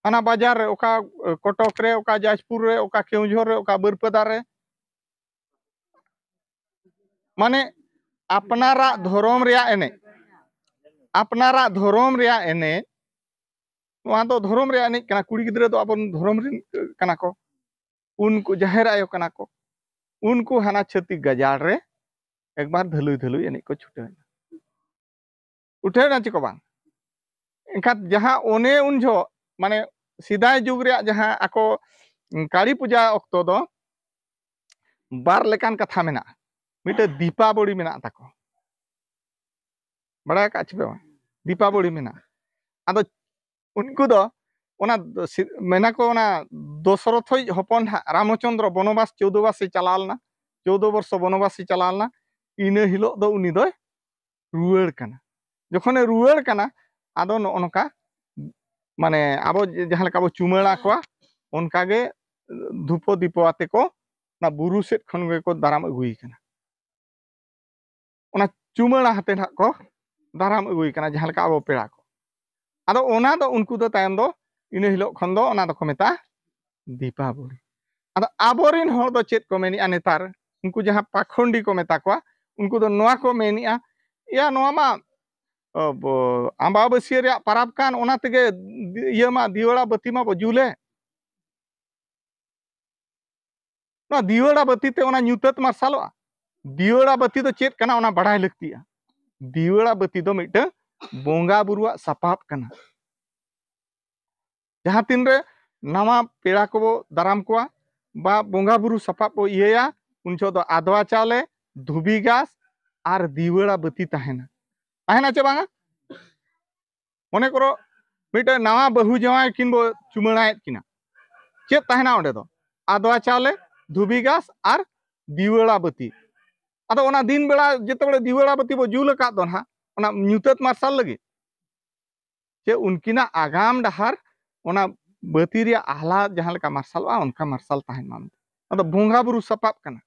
ᱦᱟᱱᱟ ᱵᱟᱡᱟᱨ ᱨᱮ, ᱚᱠᱟ, ᱮ, ᱠᱚᱴᱚᱠ ᱨᱮ, ᱚᱠᱟ ᱡᱟᱡᱽᱯᱩᱨ ᱨᱮ, ᱚᱠᱟ ᱠᱮᱣᱡᱷᱚᱨ ᱨᱮ, ᱚᱠᱟ ᱵᱟᱹᱨᱯᱟᱫᱟ ᱨᱮ᱾ ᱢᱟᱱᱮ ᱟᱯᱱᱟᱨᱟᱜ ᱫᱷᱚᱨᱚᱢ ᱨᱮᱭᱟᱜ ᱮᱱᱮᱡ, ᱟᱯᱱᱟᱨᱟᱜ ᱫᱷᱚᱨᱚᱢ ᱨᱮᱭᱟᱜ ᱮᱱᱮᱡ, ᱱᱚᱣᱟ ᱫᱚ ᱫᱷᱚᱨᱚᱢ ᱨᱮᱭᱟᱜ ᱮᱱᱮᱡ ᱠᱟᱱᱟ᱾ ᱠᱩᱲᱤ ᱜᱤᱫᱽᱨᱟᱹ ᱫᱚ ᱟᱵᱚᱨᱮᱱ ᱫᱷᱚᱨᱚᱢ ᱨᱮᱱ ᱠᱟᱱᱟ ᱠᱚ, ᱩᱱᱠᱩ ᱡᱟᱦᱮᱨ ᱟᱭᱳ ᱠᱟᱱᱟ ᱠᱚ, ᱩᱱᱠᱩ ᱦᱟᱱᱟ ᱪᱷᱟᱹᱛᱤᱠ ᱜᱟᱡᱟᱲ ᱨᱮ ᱮᱠᱵᱟᱨ ᱫᱷᱟᱹᱞᱩᱭ ᱫᱷᱟᱹᱞᱩᱭ ᱮᱱᱮᱡ ᱠᱚ ᱪᱷᱩᱴᱟᱹᱣ ᱮᱱᱟ᱾ ᱩᱴᱷᱟᱹᱣ ᱮᱱᱟ ᱪᱮ ᱠᱚ ᱵᱟᱝ? ᱮᱱᱠᱷᱟᱱ ᱡᱟᱦᱟᱸ ᱚᱱᱮ ᱩᱱ ᱡᱚᱦᱚᱜ, ᱢᱟᱱᱮ ᱥᱮᱫᱟᱭ ᱡᱩᱜᱽ ᱨᱮᱭᱟᱜ ᱡᱟᱦᱟᱸ ᱟᱠᱚ ᱠᱟᱹᱲᱤ ᱯᱩᱡᱟ ᱚᱠᱛᱚ ᱫᱚ ᱵᱟᱨ ᱞᱮᱠᱟᱱ ᱠᱟᱛᱷᱟ ᱢᱮᱱᱟᱜᱼᱟ᱾ ᱢᱤᱫᱴᱮᱱ ᱫᱤᱯᱟᱵᱚᱲᱤ ᱢᱮᱱᱟᱜ ᱛᱟᱠᱚ, ᱵᱟᱲᱟᱭ ᱟᱠᱟᱫ ᱪᱮ ᱯᱮ ᱵᱟᱝ? ᱫᱤᱯᱟᱵᱚᱲᱤ ᱢᱮᱱᱟᱜᱼᱟ᱾ ᱟᱫᱚ ᱩᱱᱠᱩ ᱫᱚ ᱚᱱᱟ ᱫᱚ ᱥᱤ-, ᱢᱮᱱᱟ ᱠᱚ ᱚᱱᱟ ᱫᱚᱥᱚᱨᱚᱛᱷᱚᱭᱤᱡ ᱦᱚᱯᱚᱱ ᱦᱟᱸᱜ ᱨᱟᱢᱪᱚᱸᱫᱽᱨᱚ ᱵᱚᱱᱚᱵᱟᱥ ᱪᱳᱫᱚ ᱵᱟᱥᱮ ᱪᱟᱞᱟᱣ ᱞᱮᱱᱟ, ᱪᱳᱫᱚ ᱵᱚᱨᱥᱚ ᱵᱚᱱᱚᱵᱟᱥᱮ ᱪᱟᱞᱟᱣ ᱞᱮᱱᱟ᱾ ᱤᱱᱟᱹ ᱦᱤᱞᱳᱜ ᱫᱚ ᱩᱱᱤ ᱫᱚᱭ ᱨᱩᱣᱟᱹᱲ ᱠᱟᱱᱟ᱾ ᱡᱚᱠᱷᱚᱱᱮ ᱨᱩᱣᱟᱹᱲ ᱠᱟᱱᱟ, ᱟᱫᱚ ᱱᱚᱜᱼᱚ ᱱᱚᱝᱠᱟ, ᱢᱟᱱᱮ ᱟᱵᱚ ᱡᱟᱦᱟᱸ ᱞᱮᱠᱟ ᱵᱚ ᱪᱩᱢᱟᱹᱲᱟ ᱠᱚᱣᱟ, ᱚᱱᱠᱟᱜᱮ ᱫᱷᱩᱯᱚ ᱫᱤᱯᱚ ᱟᱛᱮ ᱠᱚ ᱚᱱᱟ ᱵᱩᱨᱩ ᱥᱮᱫ ᱠᱷᱚᱱ ᱜᱮᱠᱚ ᱫᱟᱨᱟᱢ ᱟᱹᱜᱩᱭᱮ ᱠᱟᱱᱟ᱾ ᱚᱱᱟ ᱪᱩᱢᱟᱹᱲᱟ ᱦᱟᱛᱮ ᱱᱟᱦᱟᱜ ᱠᱚ ᱫᱟᱨᱟᱢ ᱟᱹᱜᱩᱭᱮ ᱠᱟᱱᱟ, ᱡᱟᱦᱟᱸ ᱞᱮᱠᱟ ᱟᱵᱚ ᱯᱮᱲᱟ ᱠᱚ᱾ ᱟᱫᱚ ᱚᱱᱟ ᱫᱚ ᱩᱱᱠᱩ ᱫᱚ ᱛᱟᱭᱚᱢ ᱫᱚ ᱤᱱᱟᱹ ᱦᱤᱞᱳᱜ ᱠᱷᱚᱱ ᱫᱚ ᱚᱱᱟ ᱫᱚᱠᱚ ᱢᱮᱛᱟᱜᱼᱟ ᱫᱤᱯᱟᱵᱚᱞᱤ᱾ ᱟᱫᱚ ᱟᱵᱚᱨᱮᱱ ᱦᱚᱲ ᱫᱚ ᱪᱮᱫ ᱠᱚ ᱢᱮᱱᱮᱜᱼᱟ ᱱᱮᱛᱟᱨ? ᱩᱱᱠᱩ ᱡᱟᱦᱟᱸ ᱯᱟᱠᱷᱚᱱᱰᱤ ᱠᱚ ᱢᱮᱛᱟ ᱠᱚᱣᱟ, ᱩᱱᱠᱩ ᱫᱚ ᱱᱚᱣᱟ ᱠᱚ ᱢᱮᱱᱮᱜᱼᱟ, ᱮᱭᱟ, ᱱᱚᱣᱟ ᱢᱟ, ᱚ, ᱵᱚ-, ᱟᱢᱵᱟᱵᱟᱹᱥᱭᱟᱹ ᱨᱮᱭᱟᱜ ᱯᱟᱨᱟᱵᱽ ᱠᱟᱱ, ᱚᱱᱟ ᱛᱮᱜᱮ ᱫᱤ-, ᱤᱭᱟᱹ ᱢᱟ, ᱫᱤᱣᱟᱲᱟ ᱵᱟᱹᱛᱤ ᱢᱟ ᱵᱚ ᱡᱩᱞᱮ᱾ ᱱᱚᱣᱟ ᱫᱤᱣᱟᱲᱟ ᱵᱟᱹᱛᱤ ᱛᱮ ᱚᱱᱟ ᱧᱩᱛᱟᱹᱛ ᱢᱟᱨᱥᱟᱞᱚᱜᱼᱟ? ᱫᱤᱣᱟᱲᱟ ᱵᱟᱹᱛᱤ ᱫᱚ ᱪᱮᱫ ᱠᱟᱱᱟ, ᱚᱱᱟ ᱵᱟᱲᱟᱭ ᱞᱟᱹᱠᱛᱤᱜᱼᱟ᱾ ᱫᱤᱣᱟᱲᱟ ᱵᱟᱹᱛᱤ ᱫᱚ ᱢᱤᱫᱴᱟᱝ ᱵᱚᱸᱜᱟ ᱵᱩᱨᱩᱣᱟᱜ ᱥᱟᱯᱟᱵ ᱠᱟᱱᱟ᱾ ᱡᱟᱦᱟᱸ ᱛᱤᱱᱨᱮ ᱱᱟᱣᱟ ᱯᱮᱲᱟ ᱠᱚᱵᱚ ᱫᱟᱨᱟᱢ ᱠᱚᱣᱟ ᱵᱟ ᱵᱚᱸᱜᱟ ᱵᱩᱨᱩ ᱥᱟᱯᱟᱵ ᱵᱚ ᱤᱭᱟᱹᱭᱟ, ᱩᱱ ᱡᱚᱦᱚᱜ ᱫᱚ ᱟᱫᱣᱟ ᱪᱟᱣᱞᱮ, ᱫᱷᱩᱵᱤ ᱜᱷᱟᱥ ᱟᱨ ᱫᱤᱣᱟᱲᱟ ᱵᱟᱹᱛᱤ ᱛᱟᱦᱮᱱᱟ᱾ ᱛᱟᱦᱮᱱᱟ ᱪᱮ ᱵᱟᱝᱟ? ᱢᱚᱱᱮ ᱠᱚᱨᱚ ᱢᱤᱫᱴᱮᱱ ᱱᱟᱣᱟ ᱵᱟᱹᱦᱩ ᱡᱟᱶᱟᱭ ᱠᱤᱱ ᱵᱚ ᱪᱩᱢᱟᱹᱲᱟᱭᱮᱫ ᱠᱤᱱᱟ, ᱪᱮᱫ ᱛᱟᱦᱮᱱᱟ ᱚᱸᱰᱮ ᱫᱚ? ᱟᱫᱣᱟ ᱪᱟᱣᱞᱮ, ᱫᱷᱩᱵᱤ ᱜᱷᱟᱥ ᱟᱨ ᱫᱤᱣᱟᱲᱟ ᱵᱟᱹᱛᱤ᱾ ᱟᱫᱚ ᱚᱱᱟ ᱫᱤᱱ ᱵᱮᱲᱟ ᱡᱮᱛᱮ ᱵᱮᱲᱟ ᱫᱤᱣᱟᱲᱟ ᱵᱟᱹᱛᱤ ᱵᱚ ᱡᱩᱞ ᱟᱠᱟᱫ ᱫᱚ ᱱᱟᱦᱟᱜ, ᱚᱱᱟ ᱧᱩᱛᱟᱹᱛ ᱢᱟᱨᱥᱟᱞ ᱞᱟᱹᱜᱤᱫ, ᱪᱮ ᱩᱱᱠᱤᱱᱟᱜ ᱟᱜᱟᱢ ᱰᱟᱦᱟᱨ ᱚᱱᱟ ᱵᱟᱹᱛᱤ ᱨᱮᱭᱟᱜ ᱟᱦᱞᱟ ᱡᱟᱦᱟᱸ ᱞᱮᱠᱟ ᱢᱟᱨᱥᱟᱞᱚᱜᱼᱟ, ᱚᱱᱠᱟ ᱢᱟᱨᱥᱟᱞ ᱛᱟᱦᱮᱱ ᱢᱟ ᱢᱮᱱᱛᱮ᱾ ᱚᱱᱟ ᱫᱚ ᱵᱚᱸᱜᱟ ᱵᱩᱨᱩ ᱥᱟᱯᱟᱵ ᱠᱟᱱᱟ᱾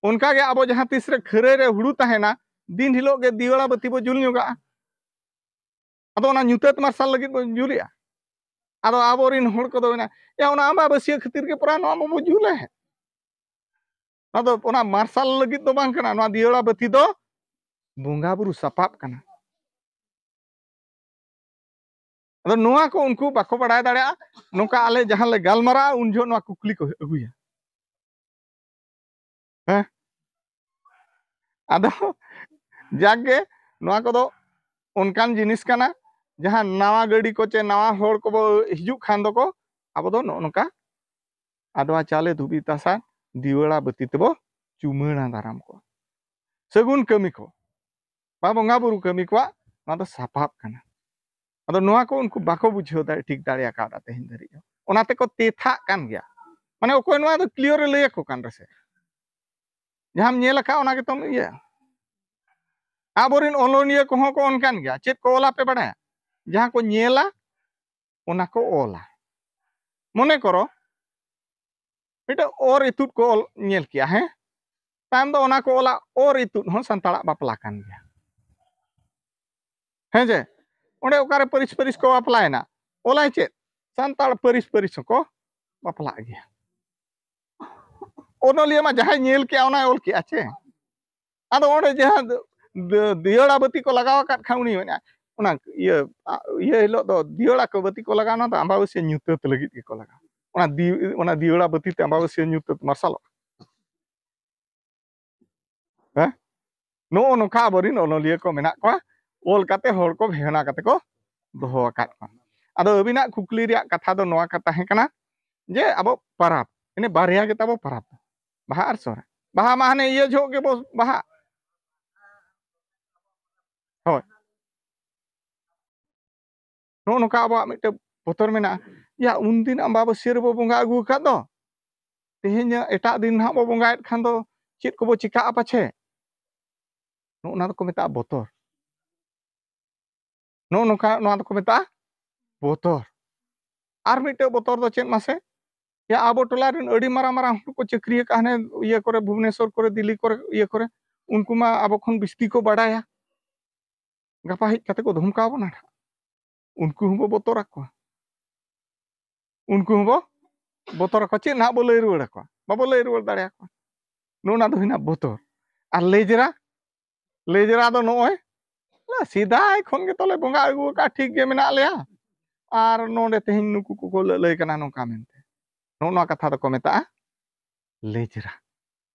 ᱚᱱᱠᱟ ᱜᱮ ᱟᱵᱚ ᱡᱟᱦᱟᱸ ᱛᱤᱥ ᱨᱮ ᱠᱷᱟᱹᱨᱟᱹᱭ ᱨᱮ ᱦᱩᱲᱩ ᱛᱟᱦᱮᱱᱟ, ᱫᱤᱱ ᱦᱤᱞᱳᱜ ᱜᱮ ᱫᱤᱣᱟᱲᱟ ᱵᱟᱹᱛᱤ ᱵᱚ ᱡᱩᱞ ᱧᱚᱜᱟᱜᱼᱟ᱾ ᱟᱫᱚ ᱚᱱᱟ ᱧᱩᱛᱟᱹᱛ ᱢᱟᱨᱥᱟᱞ ᱞᱟᱹᱜᱤᱫ ᱵᱚ ᱡᱩᱞᱮᱜᱼᱟ᱾ ᱟᱫᱚ ᱟᱵᱚᱨᱮᱱ ᱦᱚᱲ ᱠᱚᱫᱚ ᱢᱮᱱᱟ, ᱭᱟ, ᱚᱱᱟ ᱟᱢᱵᱟᱵᱟᱹᱥᱭᱟᱹ ᱠᱷᱟᱹᱛᱤᱨ ᱜᱮ ᱯᱟᱨᱟ ᱱᱚᱣᱟ ᱢᱟᱵᱚ ᱡᱩᱞᱮᱫ᱾ ᱱᱚᱣᱟ ᱫᱚ ᱚᱱᱟ ᱢᱟᱨᱥᱟᱞ ᱞᱟᱹᱜᱤᱫ ᱫᱚ ᱵᱟᱝ ᱠᱟᱱᱟ᱾ ᱱᱚᱣᱟ ᱫᱤᱭᱟᱹᱲᱟ ᱵᱟᱹᱛᱤ ᱫᱚ ᱵᱚᱸᱜᱟ ᱵᱩᱨᱩ ᱥᱟᱯᱟᱵ ᱠᱟᱱᱟ᱾ ᱟᱫᱚ ᱱᱚᱣᱟ ᱠᱚ ᱩᱱᱠᱩ ᱵᱟᱠᱚ ᱵᱟᱲᱟᱭ ᱫᱟᱲᱮᱭᱟᱜᱼᱟ᱾ ᱱᱚᱝᱠᱟ ᱟᱞᱮ ᱡᱟᱦᱟᱸ ᱞᱮ ᱜᱟᱞᱢᱟᱨᱟᱜᱼᱟ, ᱩᱱ ᱡᱚᱦᱚᱜ ᱱᱚᱣᱟ ᱠᱩᱠᱞᱤ ᱠᱚ ᱟᱹᱜᱩᱭᱟ᱾ ᱦᱮᱸ, ᱟᱫᱚ ᱡᱟᱠ ᱜᱮ, ᱱᱚᱣᱟ ᱠᱚᱫᱚ ᱚᱱᱠᱟᱱ ᱡᱤᱱᱤᱥ ᱠᱟᱱᱟ, ᱡᱟᱦᱟᱸ ᱱᱟᱣᱟ ᱜᱟᱹᱰᱤ ᱠᱚ ᱪᱮ ᱱᱟᱣᱟ ᱦᱚᱲ ᱠᱚᱵᱚ ᱦᱤᱡᱩᱜ ᱠᱷᱟᱱ ᱫᱚᱠᱚ, ᱟᱵᱚ ᱫᱚ ᱱᱚᱜᱼᱚ ᱱᱚᱝᱠᱟ ᱟᱫᱣᱟ ᱪᱟᱣᱞᱮ ᱫᱷᱩᱵᱤ ᱛᱟᱥᱟ ᱫᱤᱣᱟᱹᱲᱟ ᱵᱟᱹᱛᱤ ᱛᱮᱵᱚ ᱪᱩᱢᱟᱹᱲᱟ ᱫᱟᱨᱟᱢ ᱠᱚᱣᱟ᱾ ᱥᱟᱹᱜᱩᱱ ᱠᱟᱹᱢᱤ ᱠᱚ ᱵᱟ ᱵᱚᱸᱜᱟ ᱵᱩᱨᱩ ᱠᱟᱹᱢᱤ ᱠᱚᱣᱟᱜ ᱱᱚᱣᱟ ᱫᱚ ᱥᱟᱯᱟᱵ ᱠᱟᱱᱟ᱾ ᱟᱫᱚ ᱱᱚᱣᱟ ᱠᱚ ᱩᱱᱠᱩ ᱵᱟᱠᱚ ᱵᱩᱡᱷᱟᱹᱣ ᱫᱟᱲᱮ, ᱴᱷᱤᱠ ᱫᱟᱲᱮ ᱟᱠᱟᱫᱟ ᱛᱮᱦᱮᱧ ᱫᱷᱟᱹᱨᱤᱡ ᱦᱚᱸ᱾ ᱚᱱᱟ ᱛᱮᱠᱚ ᱛᱮᱛᱷᱟᱜ ᱠᱟᱱ ᱜᱮᱭᱟ᱾ ᱢᱟᱱᱮ ᱚᱠᱚᱭ ᱱᱚᱣᱟ ᱫᱚ ᱠᱞᱤᱭᱟᱨ ᱮ ᱞᱟᱹᱭ ᱟᱠᱚ ᱠᱟᱱ ᱨᱮᱥᱮ, ᱡᱟᱦᱟᱸᱢ ᱧᱮᱞ ᱟᱠᱟᱫ ᱚᱱᱟ ᱜᱮᱛᱚᱢ ᱤᱭᱟᱹ᱾ ᱟᱵᱚᱨᱮᱱ ᱚᱱᱚᱞᱤᱭᱟᱹ ᱠᱚᱦᱚᱸ ᱠᱚ ᱚᱱᱠᱟᱱ ᱜᱮᱭᱟ᱾ ᱪᱮᱫ ᱠᱚ ᱚᱞᱟ ᱯᱮ ᱵᱟᱲᱟᱭᱟ? ᱡᱟᱦᱟᱸ ᱠᱚ ᱧᱮᱞᱟ ᱚᱱᱟ ᱠᱚ ᱚᱞᱟ᱾ ᱢᱚᱱᱮ ᱠᱚᱨᱚ ᱢᱤᱫᱴᱟᱝ ᱚᱨ ᱤᱛᱩᱫ ᱠᱚ ᱚᱞ ᱧᱮᱞ ᱠᱮᱜᱼᱟ, ᱦᱮᱸ, ᱛᱟᱭᱚᱢ ᱫᱚ ᱚᱱᱟ ᱠᱚ ᱚᱞᱟ, ᱚᱨ ᱤᱛᱩᱫ ᱦᱚᱸ ᱥᱟᱱᱛᱟᱲᱟᱜ ᱵᱟᱯᱞᱟ ᱠᱟᱱ ᱜᱮᱭᱟ᱾ ᱦᱮᱸ ᱡᱮ, ᱚᱸᱰᱮ ᱚᱠᱟᱨᱮ ᱯᱟᱹᱨᱤᱥ ᱯᱟᱹᱨᱤᱥ ᱠᱚ ᱵᱟᱯᱞᱟᱭᱮᱱᱟ, ᱚᱞᱟᱭ ᱪᱮᱫ? ᱥᱟᱱᱛᱟᱲ ᱯᱟᱹᱨᱤᱥ ᱯᱟᱹᱨᱤᱥ ᱦᱚᱸᱠᱚ ᱵᱟᱯᱞᱟᱜ ᱜᱮᱭᱟ᱾ ᱚᱱᱚᱞᱤᱭᱟᱹ ᱢᱟ ᱡᱟᱦᱟᱸᱭ ᱧᱮᱞ ᱠᱮᱜᱼᱟ ᱚᱱᱟᱭ ᱚᱞ ᱠᱮᱜᱼᱟ ᱪᱮ᱾ ᱟᱫᱚ ᱚᱸᱰᱮ ᱡᱟᱦᱟᱸ ᱫᱤ-, ᱫᱤᱭᱟᱹᱲᱟ ᱵᱟᱹᱛᱤ ᱠᱚ ᱞᱟᱜᱟᱣ ᱟᱠᱟᱫ ᱠᱷᱟᱱ ᱩᱱᱤ ᱢᱮᱱᱟ, ᱚᱱᱟ ᱤᱭᱟᱹ, ᱟ-, ᱤᱭᱟᱹ ᱦᱤᱞᱳᱜ ᱫᱚ ᱫᱤᱭᱟᱹᱲᱟ ᱠᱚ ᱵᱟᱹᱛᱤ ᱠᱚ ᱞᱟᱜᱟᱣ, ᱚᱱᱟ ᱫᱚ ᱟᱢᱵᱟᱵᱟᱹᱥᱭᱟᱹ ᱧᱩᱛᱟᱹᱛ ᱞᱟᱹᱜᱤᱫ ᱜᱮᱠᱚ ᱞᱟᱜᱟᱣᱟ᱾ ᱚᱱᱟ ᱫᱤ-, ᱚᱱᱟ ᱫᱤᱭᱟᱹᱲᱟ ᱵᱟᱹᱛᱤ ᱛᱮ ᱟᱢᱵᱟᱵᱟᱹᱥᱭᱟᱹ ᱧᱩᱛᱟᱹᱛ ᱢᱟᱨᱥᱟᱞᱚᱜᱼᱟ᱾ ᱦᱮᱸ? ᱱᱚᱜᱼᱚ ᱱᱚᱝᱠᱟ ᱟᱵᱚᱨᱮᱱ ᱚᱱᱚᱞᱤᱭᱟᱹ ᱠᱚ ᱢᱮᱱᱟᱜ ᱠᱚᱣᱟ, ᱚᱞ ᱠᱟᱛᱮ ᱦᱚᱲ ᱠᱚ ᱵᱷᱮᱣᱱᱟ ᱠᱟᱛᱮ ᱠᱚ ᱫᱚᱦᱚ ᱟᱠᱟᱫ ᱠᱚᱣᱟ᱾ ᱟᱫᱚ ᱟᱹᱵᱤᱱᱟᱜ ᱠᱩᱠᱞᱤ ᱨᱮᱭᱟᱜ ᱠᱟᱛᱷᱟ ᱫᱚ ᱱᱚᱣᱟ ᱠᱟ-, ᱛᱟᱦᱮᱸ ᱠᱟᱱᱟ ᱡᱮ ᱟᱵᱚ ᱯᱟᱨᱟᱵᱽ, ᱤᱱᱟᱹ ᱵᱟᱨᱭᱟ ᱜᱮ ᱛᱟᱵᱚ ᱯᱟᱨᱟᱵᱽ ᱫᱚ, ᱵᱟᱦᱟ ᱟᱨ ᱥᱚᱦᱨᱟᱭ᱾ ᱵᱟᱦᱟ ᱢᱟ ᱦᱟᱱᱮ ᱤᱭᱟᱹ ᱡᱚᱦᱚᱜ ᱜᱮᱵᱚ ᱵᱟᱦᱟ᱾ ᱦᱳᱭ᱾ ᱱᱚᱜᱼᱚ ᱱᱚᱝᱠᱟ ᱟᱵᱚᱣᱟᱜ ᱢᱤᱫᱴᱮᱱ ᱵᱚᱛᱚᱨ ᱢᱮᱱᱟᱜᱼᱟ᱾ ᱭᱟ, ᱩᱱᱫᱤᱱ ᱟᱢᱵᱟᱵᱟᱹᱥᱭᱟᱹ ᱨᱮᱵᱚ ᱵᱚᱸᱜᱟ ᱟᱹᱜᱩ ᱟᱠᱟᱫ ᱫᱚ, ᱛᱮᱦᱮᱧ ᱮᱴᱟᱜ ᱫᱤᱱ ᱱᱟᱦᱟᱜ ᱵᱚ ᱵᱚᱸᱜᱟᱭᱮᱫ ᱠᱷᱟᱱ ᱫᱚ ᱪᱮᱫ ᱠᱚᱵᱚ ᱪᱤᱠᱟᱹᱜᱼᱟ ᱯᱟᱪᱷᱮ? ᱱᱚᱜᱼᱚ ᱱᱚᱣᱟ ᱫᱚᱠᱚ ᱢᱮᱛᱟᱜᱼᱟ ᱵᱚᱛᱚᱨ᱾ ᱱᱚᱜᱼᱚ ᱱᱚᱝᱠᱟ, ᱱᱚᱣᱟ ᱫᱚᱠᱚ ᱢᱮᱛᱟᱜᱼᱟ ᱵᱚᱛᱚᱨ᱾ ᱟᱨ ᱢᱤᱫᱴᱮᱡ ᱵᱚᱛᱚᱨ ᱫᱚ ᱪᱮᱫ ᱢᱟᱥᱮ? ᱭᱟ, ᱟᱵᱚ ᱴᱚᱞᱟ ᱨᱮᱱ ᱟᱹᱰᱤ ᱢᱟᱨᱟᱝ ᱢᱟᱨᱟᱝ ᱦᱚᱲ ᱠᱚ ᱪᱟᱹᱠᱨᱤ ᱟᱠᱟᱫ, ᱦᱟᱱᱮ ᱤᱭᱟᱹ ᱠᱚᱨᱮ, ᱵᱷᱩᱵᱽᱱᱮᱥᱚᱨ ᱠᱚᱨᱮ, ᱫᱤᱞᱞᱤ ᱠᱚᱨᱮ, ᱤᱭᱟᱹ ᱠᱚᱨᱮ, ᱩᱱᱠᱩ ᱢᱟ ᱟᱵᱚ ᱠᱷᱚᱱ ᱵᱤᱥᱛᱤ ᱠᱚ ᱵᱟᱰᱟᱭᱟ᱾ ᱜᱟᱯᱟ ᱦᱮᱡ ᱠᱟᱛᱮ ᱠᱚ ᱫᱷᱚᱢᱠᱟᱣ ᱵᱚᱱᱟ ᱱᱟᱦᱟᱜ᱾ ᱩᱱᱠᱩ ᱦᱚᱸᱵᱚ ᱵᱚᱛᱚᱨ ᱟᱠᱚᱣᱟ᱾ ᱩᱱᱠᱩ ᱦᱚᱸᱵᱚ ᱵᱚᱛᱚᱨ ᱟᱠᱚᱣᱟ᱾ ᱪᱮᱫ ᱱᱟᱦᱟᱜ ᱵᱚ ᱞᱟᱹᱭ ᱨᱩᱣᱟᱹᱲ ᱟᱠᱚᱣᱟ? ᱵᱟᱵᱚ ᱞᱟᱹᱭ ᱨᱩᱣᱟᱹᱲ ᱫᱟᱲᱮᱭᱟᱠᱚᱣᱟ᱾ ᱱᱚᱜᱼᱚ ᱱᱟ ᱫᱚ ᱦᱩᱭᱱᱟ ᱵᱚᱛᱚᱨ᱾ ᱟᱨ ᱞᱮᱡᱽᱨᱟ, ᱞᱮᱡᱽᱨᱟ ᱫᱚ ᱱᱚᱜᱼᱚᱭ ᱥᱮᱫᱟᱭ ᱠᱷᱚᱱ ᱜᱮ ᱛᱚᱞᱮ ᱵᱚᱸᱜᱟ ᱟᱹᱜᱩ ᱟᱠᱟᱫᱼᱟ, ᱴᱷᱤᱠ ᱜᱮ ᱢᱮᱱᱟᱜ ᱞᱮᱭᱟ, ᱟᱨ ᱱᱚᱰᱮ ᱛᱮᱦᱮᱧ ᱱᱩᱠᱩ ᱠᱚᱠᱚ ᱞᱟᱹᱞᱟᱹᱭ ᱠᱟᱱᱟ ᱱᱚᱝᱠᱟ ᱢᱮᱱᱛᱮ᱾ ᱱᱚᱜᱼᱚ ᱱᱚᱣᱟ ᱠᱟᱛᱷᱟ ᱫᱚᱠᱚ ᱢᱮᱛᱟᱜᱼᱟ ᱞᱮᱡᱽᱨᱟ᱾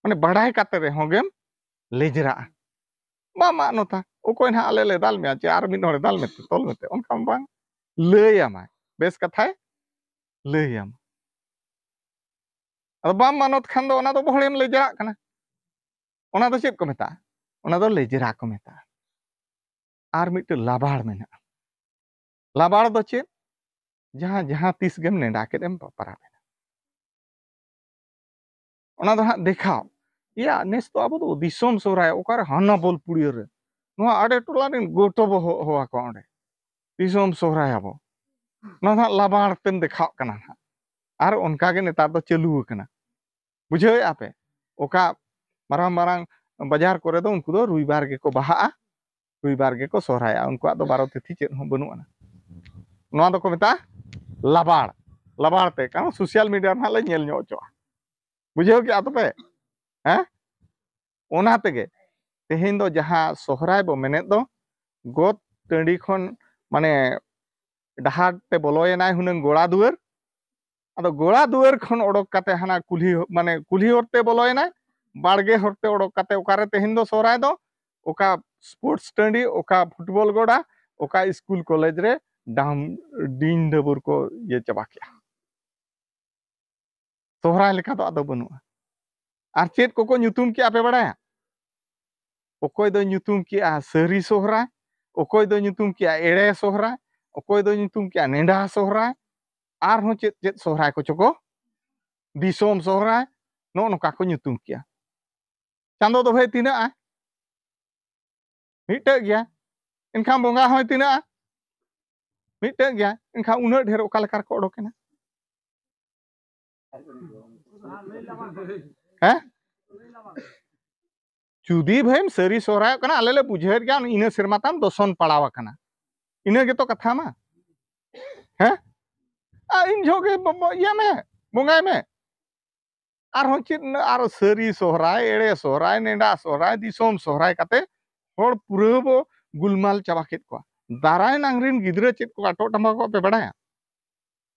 ᱢᱟᱱᱮ ᱵᱟᱲᱟᱭ ᱠᱟᱛᱮ ᱨᱮᱦᱚᱸ ᱜᱮᱢ ᱞᱮᱡᱽᱨᱟᱜᱼᱟ᱾ ᱵᱟᱢ ᱢᱟᱱᱚᱛᱟ, ᱚᱠᱚᱭ ᱱᱟᱦᱟᱜ ᱟᱞᱮ ᱞᱮ ᱫᱟᱞ ᱢᱮᱭᱟ ᱪᱮ ᱟᱨ ᱢᱤᱫ ᱦᱚᱲᱮ ᱫᱟᱞ ᱢᱮ, ᱛᱚᱞ ᱢᱮᱛᱮ, ᱚᱱᱠᱟ ᱵᱟᱝ᱾ ᱞᱟᱹᱭ ᱟᱢᱟᱭ, ᱵᱮᱥ ᱠᱟᱛᱷᱟᱭ ᱞᱟᱹᱭ ᱟᱢᱟ᱾ ᱟᱫᱚ ᱵᱟᱢ ᱢᱟᱱᱚᱛ ᱠᱷᱟᱱ ᱫᱚ ᱚᱱᱟ ᱫᱚ ᱵᱚᱦᱲᱮᱢ ᱞᱮᱡᱽᱨᱟᱜ ᱠᱟᱱᱟ᱾ ᱚᱱᱟ ᱫᱚ ᱪᱮᱫ ᱠᱚ ᱢᱮᱛᱟᱜᱼᱟ? ᱚᱱᱟ ᱫᱚ ᱞᱮᱡᱽᱨᱟ ᱠᱚ ᱢᱮᱛᱟᱜᱼᱟ᱾ ᱟᱨ ᱢᱤᱫᱴᱮᱱ ᱞᱟᱵᱟᱲ ᱢᱮᱱᱟᱜᱼᱟ᱾ ᱞᱟᱵᱟᱲ ᱫᱚ ᱪᱮᱫ? ᱡᱟᱦᱟᱸ ᱡᱟᱦᱟᱸ ᱛᱤᱥ ᱜᱮᱢ ᱱᱮᱰᱟ ᱠᱮᱫ ᱮᱢ ᱯᱟᱨᱟᱵᱽ ᱮᱱᱟ᱾ ᱚᱱᱟ ᱫᱚ ᱦᱟᱸᱜ ᱫᱮᱠᱷᱟᱣ᱾ ᱮᱭᱟ, ᱱᱮᱥ ᱫᱚ ᱟᱵᱚ ᱫᱚ ᱫᱤᱥᱚᱢ ᱥᱚᱦᱨᱟᱭ, ᱚᱠᱟᱨᱮ ᱦᱟᱱᱟ ᱵᱳᱞᱯᱩᱲᱤᱭᱟᱹ ᱨᱮ, ᱱᱚᱣᱟ ᱟᱰᱮ ᱴᱚᱞᱟ ᱨᱮᱱ ᱜᱚᱴᱚ ᱵᱚ ᱦᱚ-, ᱦᱚᱦᱚ ᱟᱠᱚᱣᱟ ᱚᱸᱰᱮ᱾ ᱫᱤᱥᱚᱢ ᱥᱚᱦᱨᱟᱭ ᱟᱵᱚ᱾ ᱚᱱᱟ ᱫᱚ ᱦᱟᱸᱜ ᱞᱟᱵᱟᱲ ᱛᱮᱢ ᱫᱮᱠᱷᱟᱣᱜ ᱠᱟᱱᱟ ᱦᱟᱸᱜ᱾ ᱟᱨ ᱚᱱᱠᱟ ᱜᱮ ᱱᱮᱛᱟᱨ ᱫᱚ ᱪᱟᱹᱞᱩ ᱟᱠᱟᱱᱟ᱾ ᱵᱩᱡᱷᱟᱹᱣᱮᱫᱼᱟ ᱯᱮ? ᱚᱠᱟ ᱢᱟᱨᱟᱝ ᱢᱟᱨᱟᱝ ᱵᱟᱡᱟᱨ ᱠᱚᱨᱮ ᱫᱚ ᱩᱱᱠᱩ ᱫᱚ ᱨᱩᱭᱵᱟᱨ ᱜᱮᱠᱚ ᱵᱟᱦᱟᱜᱼᱟ, ᱨᱩᱭᱵᱟᱨ ᱜᱮᱠᱚ ᱥᱚᱦᱨᱟᱭᱚᱜᱼᱟ᱾ ᱩᱱᱠᱩᱣᱟᱜ ᱫᱚ ᱵᱟᱨᱚ ᱛᱤᱛᱷᱤ ᱪᱮᱫ ᱦᱚᱸ ᱵᱟᱹᱱᱩᱜ ᱟᱱᱟ᱾ ᱱᱚᱣᱟ ᱫᱚᱠᱚ ᱢᱮᱛᱟᱜᱼᱟ ᱞᱟᱵᱟᱲ᱾ ᱞᱟᱵᱟᱲ ᱛᱮ, ᱠᱟᱨᱚᱱ social media ᱨᱮ ᱱᱟᱦᱟᱜ ᱞᱮ ᱧᱮᱞ ᱧᱚᱜ ᱦᱚᱪᱚᱜᱼᱟ᱾ ᱵᱩᱡᱷᱟᱹᱣ ᱠᱮᱜᱼᱟ ᱛᱚᱯᱮ? ᱦᱮᱸ? ᱚᱱᱟ ᱛᱮᱜᱮ ᱛᱮᱦᱮᱧ ᱫᱚ ᱡᱟᱦᱟᱸ ᱥᱚᱦᱨᱟᱭ ᱵᱚ ᱢᱮᱱᱮᱫ ᱫᱚ, ᱜᱚᱴ ᱴᱟᱺᱰᱤ ᱠᱷᱚᱱ, ᱢᱟᱱᱮ, ᱰᱟᱦᱟᱨ ᱛᱮ ᱵᱚᱞᱚᱭᱮᱱᱟᱭ ᱦᱩᱱᱟᱹᱝ ᱜᱚᱲᱟ ᱫᱩᱣᱟᱹᱨ, ᱟᱫᱚ ᱜᱚᱲᱟ ᱫᱩᱣᱟᱹᱨ ᱠᱷᱚᱱ ᱚᱰᱚᱠ ᱠᱟᱛᱮ ᱦᱟᱱᱟ ᱠᱩᱞᱦᱤ, ᱢᱟᱱᱮ, ᱠᱩᱞᱦᱤ ᱦᱚᱨ ᱛᱮ ᱵᱚᱞᱚᱭᱮᱱᱟᱭ, ᱵᱟᱲᱜᱮ ᱦᱚᱨ ᱛᱮ ᱚᱰᱚᱠ ᱠᱟᱛᱮ ᱚᱠᱟᱨᱮ ᱛᱮᱦᱮᱧ ᱫᱚ ᱥᱚᱦᱨᱟᱭ ᱫᱚ, ᱚᱠᱟ sports ᱴᱟᱺᱰᱤ, ᱚᱠᱟ football ᱜᱚᱰᱟ, ᱚᱠᱟ ᱥᱠᱩᱞ ᱠᱚᱞᱮᱡᱽ ᱨᱮ ᱰᱟᱢ-, ᱰᱤᱧ ᱰᱟᱹᱵᱩᱨ ᱠᱚ ᱤᱭᱟᱹ ᱪᱟᱵᱟ ᱠᱮᱜᱼᱟ᱾ ᱥᱚᱦᱨᱟᱭ ᱞᱮᱠᱟ ᱫᱚ ᱟᱫᱚ ᱵᱟᱹᱱᱩᱜᱼᱟ᱾ ᱟᱨ ᱪᱮᱫ ᱠᱚᱠᱚ ᱧᱩᱛᱩᱢ ᱠᱮᱜᱼᱟ ᱯᱮ ᱵᱟᱲᱟᱭᱟ? ᱚᱠᱚᱭ ᱫᱚᱭ ᱧᱩᱛᱩᱢ ᱠᱮᱜᱼᱟ ᱥᱟᱹᱨᱤ ᱥᱚᱦᱨᱟᱭ, ᱚᱠᱚᱭ ᱫᱚᱭ ᱧᱩᱛᱩᱢ ᱠᱮᱜᱼᱟ ᱮᱲᱮ ᱥᱚᱦᱨᱟᱭ, ᱚᱠᱚᱭ ᱫᱚᱭ ᱧᱩᱛᱩᱢ ᱠᱮᱜᱼᱟ ᱱᱮᱰᱟ ᱥᱚᱦᱨᱟᱭ, ᱟᱨᱦᱚᱸ ᱪᱮᱫ ᱪᱮᱫ ᱥᱚᱦᱨᱟᱭ ᱠᱚᱪᱚ ᱠᱚ, ᱫᱤᱥᱚᱢ ᱥᱚᱦᱨᱟᱭ, ᱱᱚᱜᱼᱚ ᱱᱚᱝᱠᱟ ᱠᱚ ᱧᱩᱛᱩᱢ ᱠᱮᱜᱼᱟ᱾ ᱪᱟᱸᱫᱚ ᱫᱚ ᱵᱷᱟᱹᱭ ᱛᱤᱱᱟᱹᱜᱼᱟ? ᱢᱤᱫᱴᱟᱹᱜ ᱜᱮᱭᱟ᱾ ᱮᱱᱠᱷᱟᱱ ᱵᱚᱸᱜᱟ ᱦᱚᱸᱭ ᱛᱤᱱᱟᱹᱜᱼᱟ? ᱢᱤᱫᱴᱟᱹᱜ ᱜᱮᱭᱟ᱾ ᱮᱱᱠᱷᱟᱱ ᱩᱱᱟᱹᱜ ᱰᱷᱮᱨ ᱚᱠᱟ ᱞᱮᱠᱟ ᱨᱮᱠᱚ ᱚᱰᱚᱠᱮᱱᱟ? ᱦᱮᱸ? ᱡᱩᱫᱤ ᱵᱷᱟᱹᱭᱮᱢ ᱥᱟᱹᱨᱤ ᱥᱚᱦᱨᱟᱭᱚᱜ ᱠᱟᱱᱟ, ᱟᱞᱮ ᱞᱮ ᱵᱩᱡᱷᱟᱹᱣᱮᱫ ᱜᱮᱭᱟ, ᱤᱱᱟᱹ ᱥᱮᱨᱢᱟ ᱛᱟᱢ ᱫᱚᱥᱚᱱ ᱯᱟᱲᱟᱣ ᱟᱠᱟᱱᱟ᱾ ᱤᱱᱟᱹ ᱜᱮᱛᱚ ᱠᱟᱛᱷᱟ ᱢᱟ᱾ ᱦᱮᱸ? ᱟᱨ ᱤᱱ ᱡᱚᱦᱚᱜ ᱜᱮ ᱵᱚ-, ᱵᱚ-, ᱤᱭᱟᱹ ᱢᱮ, ᱵᱚᱸᱜᱟᱭ ᱢᱮ᱾ ᱟᱨᱦᱚᱸ ᱪᱮᱫ ᱟᱨ ᱥᱟᱹᱨᱤ ᱥᱚᱦᱨᱟᱭ, ᱮᱲᱮ ᱥᱚᱦᱨᱟᱭ, ᱱᱮᱰᱟ ᱥᱚᱦᱨᱟᱭ, ᱫᱤᱥᱚᱢ ᱥᱚᱦᱨᱟᱭ ᱠᱟᱛᱮ ᱦᱚᱲ ᱯᱩᱨᱟᱹ ᱵᱚ ᱜᱩᱞᱢᱟᱞ ᱪᱟᱵᱟ ᱠᱮᱫ ᱠᱚᱣᱟ᱾ ᱫᱟᱨᱟᱭ ᱱᱟᱝ ᱨᱤᱱ ᱜᱤᱫᱽᱨᱟᱹ ᱪᱮᱫ ᱠᱚ ᱟᱴᱚᱜ ᱴᱟᱢᱵᱟ ᱠᱚ ᱯᱮ ᱵᱟᱲᱟᱭᱟ?